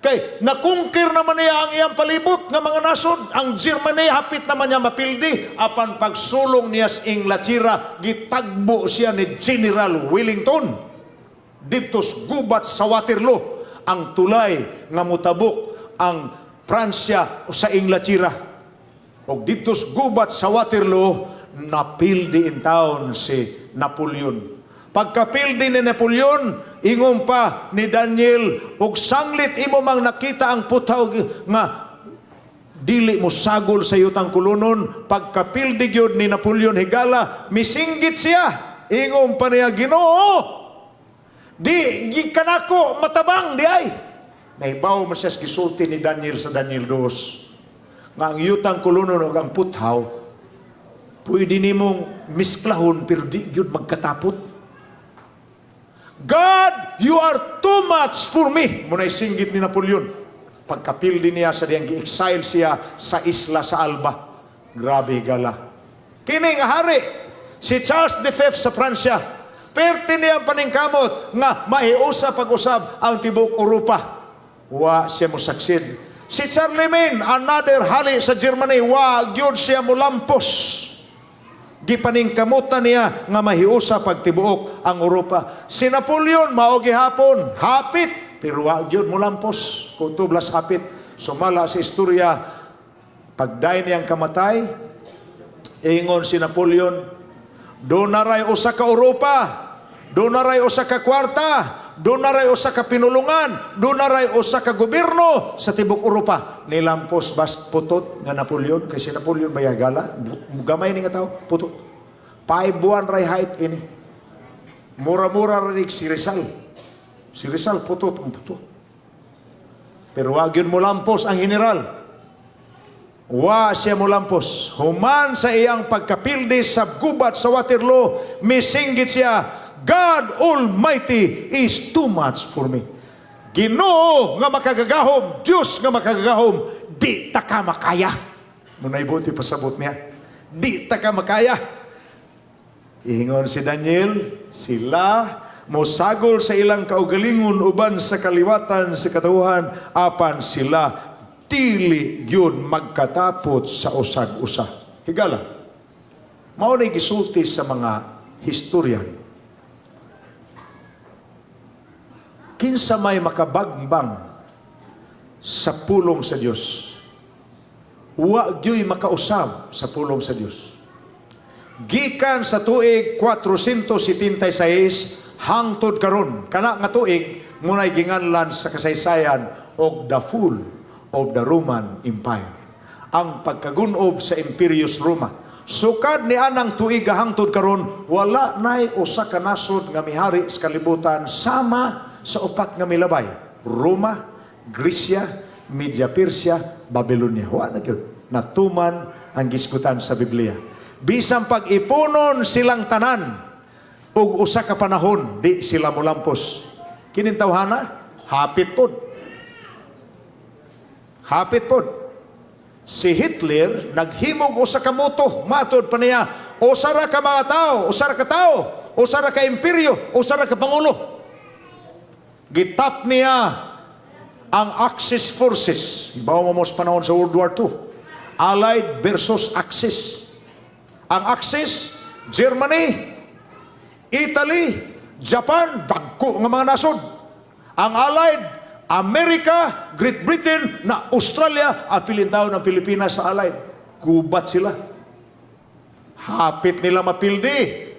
Kay na-conquer naman niya ang iyang palibot nga mga nasod. Ang Germany, hapit naman niya mapildi. Apan pagsulong niya sa Inglaterra, gitagbo siya ni General Wellington didto sa gubat sa Waterloo, ang tulay nga mutabok ang Pransya sa Inglaterra. Og didto sa gubat sa Waterloo, napildi in town si Napoleon. Pagkapildi ni Napoleon, ingon pa ni Daniel, og sanglit imo mang nakita ang puthaw nga dili mo sagol sa yutang kulunon, pagkapildi gyud ni Napoleon, higala, misinggit siya. Ingon pa niya, "Ginoo, di gikan nako matabang diay." Nahibaw man siya sa gisulti ni Daniel sa Daniel 2 nga ang yutang kulunon ug ang puthaw, pwede nimong misklahon pero di gyud magkatapot. "God, you are too much for me." Muna'y singgit ni Napoleon. Pagkapildi niya sa diyang gi-exile siya sa isla sa Alba. Grabe, higala. Kini nga hari, si Charles V sa Pransya, perti niyang paningkamot nga mahiusa pag-usab ang tibuok Europa. Wa siya mo succeed. Si Charlemagne, another hari sa Germany, wa gyud siya mulampos. Gipaningkamutan niya nga mahiusa pagtibuok ang Europa. Si Napoleon, mao gihapon, hapit, pero wa gyud mulampos. Kutob las hapit. Sumala sa istorya, pagday niyang kamatay, ingon si Napoleon, "Duna ray usa ka Europa, duna ray usa ka kwarta, duna ray usa ka pinulungan, duna ray usa ka gobyerno sa tibok Europa." Nilampos bas putot nga Napoleon, kay si Napoleon bayagala, gamay ni nga tao, putot. 5'1 ray height ini. Mura-mura ra ni si Rizal. Si Rizal putot, ang putot. Pero wa gyud molampos ang general. Wa siya molampos. Human sa iyang pagkapildi sa gubat sa Waterloo, misinggit siya, "God Almighty is too much for me." Ginoo nga makagagahom, Diyos nga makagagahom, di ta ka makaya. Muna'y buti pasabot niya. Di ta ka makaya. Ingon si Daniel, sila mosagol sa ilang kaugalingon uban sa kaliwatan sa katawhan, apan sila dili gyud magkatapot sa usag-usa. Higala. Mao ni gisulti sa mga historian. Kinsa may makabagbang sa pulong sa Dios, wa gyuy makausab sa pulong sa Dios. Gikan sa tuig 476 hangtod karon, kana nga tuig ngunay ginganlan sa kasaysayan og the fall of the Roman Empire. Ang pagkagunob sa Imperyo sa Roma. Sukad ni anang tuig hangtod karon, wala nay usa ka nasod nga mihari sa kalibutan sama sa upat nga milabay: Roma, Gresya, Media Persia, Babylonia. Wa na gyud. Natuman ang gisgutan sa Biblia. Bisan pag-ipunon silang tanan ug usa ka panahon, di sila molampos. Kining tawhana, hapit pod. Hapit pod. Si Hitler naghimog usa ka motto, matod pa niya, usa ra ka mga tao, usa ra ka tao, usa ra ka imperyo, usa ra ka pangulo. Gitap niya ang Axis forces. Ibaw mo mo sa panahon sa World War II. Allied versus Axis. Ang Axis, Germany, Italy, Japan, dagko nga mga nasod. Ang Allied, America, Great Britain, na Australia, apilin tao ng Pilipinas sa Allied. Gubat sila. Hapit nila mapildi.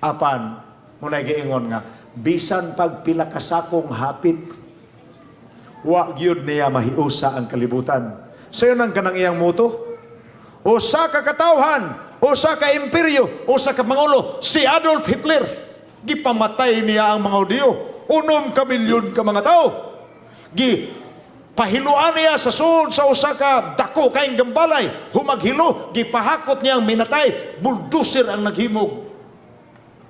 Apan, muna'y giingon nga, bisan pag pila kasakong hapit, Wa gyud niya mahiusa ang kalibutan. Sayo nang kanang iyang motto. Usa ka katawhan, usa ka imperyo, usa ka pangulo, si Adolf Hitler. Gipamatay niya ang mga Hudiyo. 6 ka milyon ka mga tao. Gi pahiluan niya sa sulod sa usa ka dako kayong gambalay, humaghilo, gipahakot niya ang minatay, bulldozer ang naghimog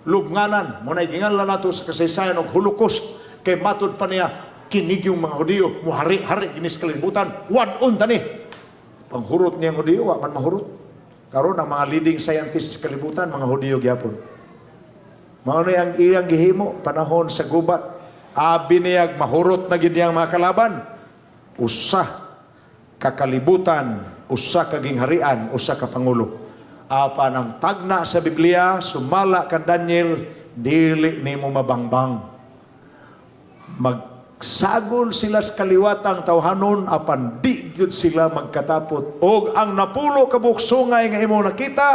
lubnganan. Mao nay ginganlan nato sa kasaysayan og Holocaust, kay matud pa niya kini gyung mga Hudiyo muhari-hari ginis kalibutan, wad-on tani. Panghurot niyang Hudiyo, wa man mahurot. Karon, ang mga leading scientists sa kalibutan, mga Hudiyo gyapon. Mao ni ang iyang gihimo panahon sa gubat. Abi niyag mahurot na gyud niyang mga kalaban. Usa ka kalibutan, usa ka gingharian, usa ka pangulo. Apan ang tagna sa Biblia, sumala kan Daniel, dili nimo mabangbang. Magsagol sila sa kaliwatang tawhanon, apan di gyud sila magkatapot. Og ang 10 ka buksungay nga imo nakita,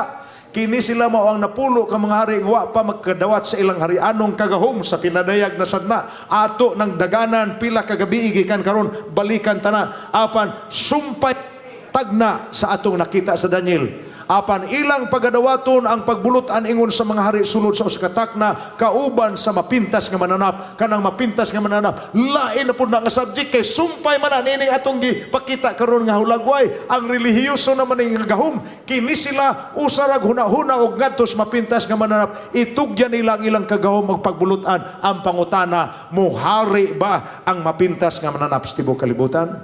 kini sila mao ang 10 ka mga hari nga wa pa magkadawat sa ilang harianong kagahom sa pinadayag na sadna. Ato ng daganan pila ka gabi gikan karon, balikan tana. Apan sumpay tagna sa atong nakita sa Daniel. Apan ilang pagadawaton ang pagbulutan ingon sa mga hari sulod sa usa ka takna kauban sa mapintas nga mananap. Kanang mapintas nga mananap, lain na pud na nga subject, kay sumpay man na nining atong gipakita karon nga hulagway, ang relihiyoso naman ning gahom. Kini sila usa rag huna-huna og ngadto sa mapintas nga mananap, itugyan nila ang ilang kagahom magpagbulutan. Ang pangutana, muhari ba ang mapintas nga mananap sa tibuok kalibutan?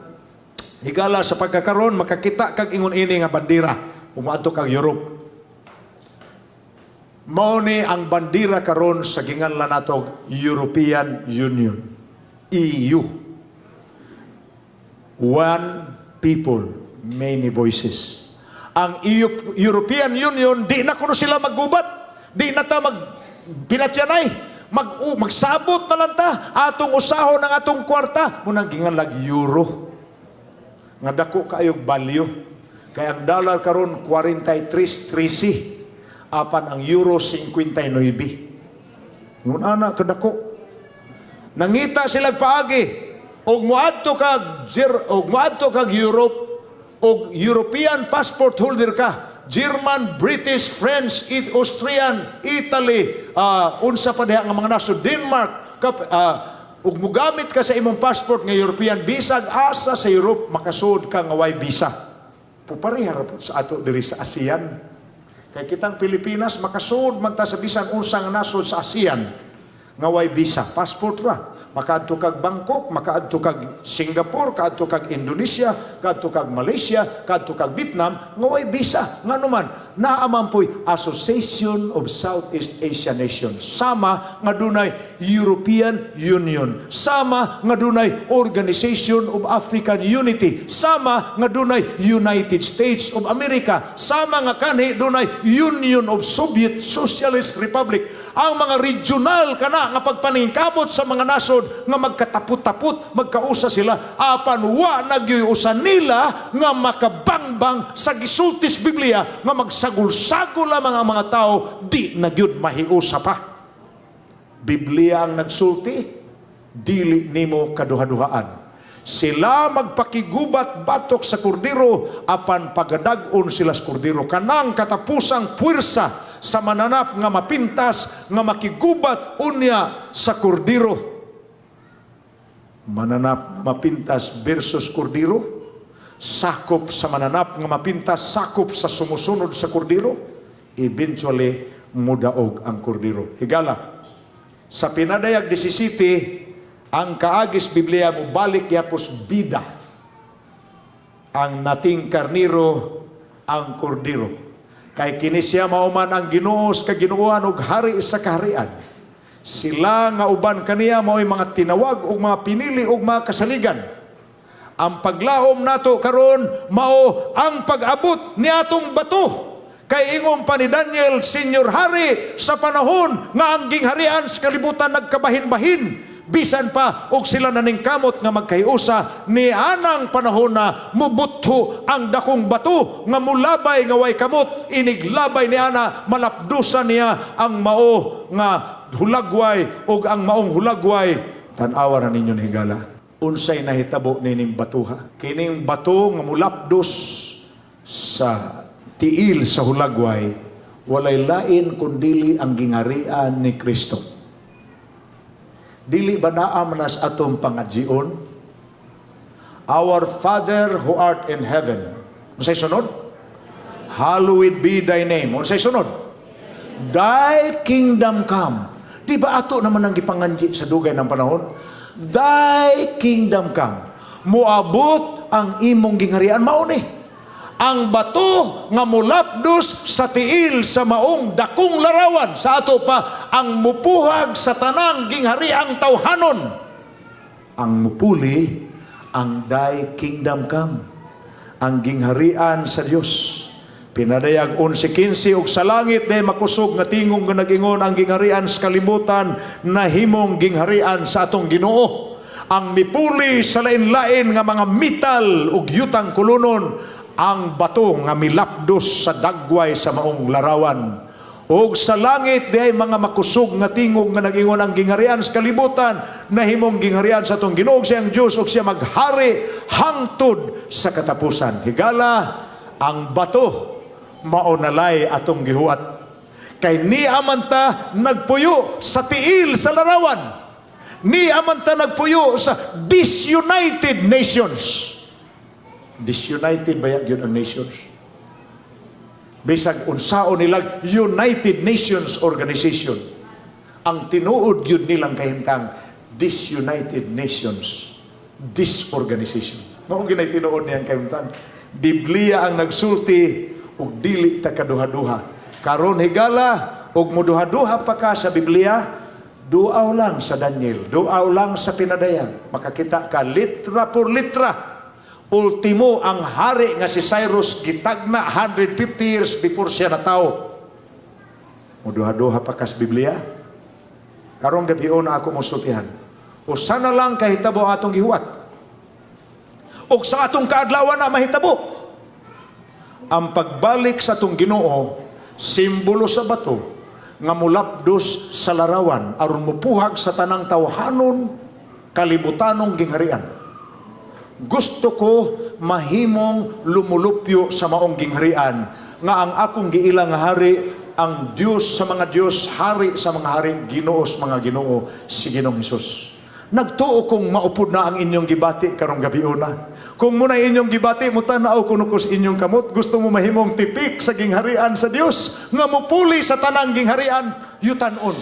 Higala, sa pagkakaron, makakita kag ingon ini nga bandera. Umadto kag Europe. Mao ni ang bandera karon sa ginganlan natog European Union. EU. One people, many voices. Ang EU, European Union, di na kuno sila maggubat. Di na ta mag pinatyanay. Magsabot na lang ta. Atong usahon ang atong kwarta. Mao nang ginganlag euro. Nga dako kaayog value. Kay ang dollar karon 43.13, apan ang euro 59. Ingon ana kadako. Nangita sila paagi og moadto kag Europe og European passport holder ka. German, British, French, Austrian, Italy, unsa pa diha nga mga nasod, Denmark, ug mugamit ka sa imong passport nga European, bisag asa sa Europe makasud ka nga way visa. Pupareha ra pud sa ato diri sa ASEAN. Kay kitang Pilipinas, makasud man ta sa bisan unsang nasod sa ASEAN nga way visa, passport ra. Makaadto kag Bangkok, makaadto kag Singapore, kaadto kag Indonesia, kaadto kag Malaysia, kaadto kag Vietnam nga way visa. Ngano man, naa man po'y Association of Southeast Asia Nations. Sama nga dunay European Union. Sama nga dunay Organization of African Unity. Sama nga dunay United States of America. Sama nga kanhi dunay Union of Soviet Socialist Republic. Ang mga regional kana nga pagpaningkamot sa mga nasod nga magkatapot-tapot, magkausa sila, apan wa na gyoy usa nila nga makabangbang sa gisultis Biblia nga magsagol-sagol lamang ang mga tao, di na gyud mahiusa pa. Biblia ang nagsulti, dili nimo kaduha-duhaan. Sila magpakigubat batok sa kordero, apan pagadag-on sila sa kordero. Kanang katapusang puwersa sa mananap nga mapintas, nga makigubat unya sa kordero. Mananap nga mapintas versus kordero, sakop sa mananap nga mapintas, sakop sa sumusunod sa kordero, eventually mudaog ang kordero. Higala, sa pinadayag 17, ang kaagis Biblia mo balik yapos bida. Ang nating karniro, ang kordero. Kay kini siya mao man ang Ginoo sa kaginooan ug hari sa kaharian. Sila nga uban kaniya mao'y mga tinawag ug mga pinili ug mga kasaligan. Ang paglaom nato karon mao ang pag-abot ni atong bato. Kay ingon pa ni Daniel, Senyor Hari, sa panahon nga ang gingharian sa kalibutan nagkabahin-bahin, bisan pa og sila naningkamot nga magkahiusa, ni anang panahon na mubutho ang dakong bato nga mulabay nga way kamot, iniglabay ni ana, malapdusan niya ang mao nga hulagway ug ang maong hulagway. Tan-awa na ninyo ni higala. Unsay nahitabo nining batuha? Kining bato nga mulapdos sa tiil sa hulagway, walay lain kundili ang gingharian ni Kristo. Dili ba naa man na sa atong pangadjion? "Our Father who art in heaven." Unsay sunod? "Hallowed be thy name." Unsay sunod? "Thy kingdom come." Di ba ato naman ang gipanganji sa dugay ng panahon? "Thy kingdom come." Muabot ang imong gingharian, mao ni ang bato nga mulapdos sa tiil sa maong dakong larawan sa ato pa, ang mupuhag sa tanang ginghariang tawhanon. Ang mupuli ang "Thy kingdom come", ang gingharian sa Dios. Pinadayag 11:15, "Ug sa langit may makusog nga tingog nga nagingon, 'Ang gingharian sa kalibutan nahimong gingharian sa atong Ginoo.'" Ang mipuli sa lain-lain nga mga metal ug yutang kulunon, ang bato nga milapdos sa dagway sa maong larawan. "Ug sa langit diay mga makusog nga tingog nga nagingon, 'Ang gingharian sa kalibutan nahimong gingharian sa atong Ginoo ug siyang Dios, ug siya maghari hangtod sa katapusan.'" Higala, ang bato mao nalay atong gihuwat. Kay niya man ta nagpuyo sa tiil sa larawan. Niya man ta nagpuyo sa disunited nations. Disunited ba gyud ang nations? Bisag unsaon nilang United Nations Organization, ang tinuod gyud nilang kahimtang, disunited nations disorganization. Mao ginay tinuod niyang kahimtang. Biblia ang nagsulti ug dili ta kaduha-duha. Karon higala, ug muduha-duha pa ka sa Biblia, duaw lang sa Daniel, duaw lang sa Pinadayag. Makakita ka litra por litra. Ultimo, ang hari nga si Cyrus gitagna 150 years before siya natawo. Muduha-duha pa kas Biblia. Karong gabion ako mosultihan. Usa na lang kahitabo ang atong gihuwat. Og sa atong kaadlawan na mahitabo. Ang pagbalik sa atong Ginoo, simbolo sa bato nga mulapdos sa larawan aron mupuhag sa tanang tawhanon, kalibutanong gingharian. Gusto ko mahimong lumulupyo sa maong gingharian nga ang akong giila nga hari ang Dios sa mga Dios, hari sa mga hari, Ginoo sa mga Ginoo, si Ginoong Hesus. Nagtuo kong maupod na ang inyong gibati karong gabiuna. Kung muna inyong gibati, mutanaw kuno ko sa inyong kamot, gusto mo mahimong tipik sa gingharian sa Dios nga mupuli sa tanang gingharian yutanon.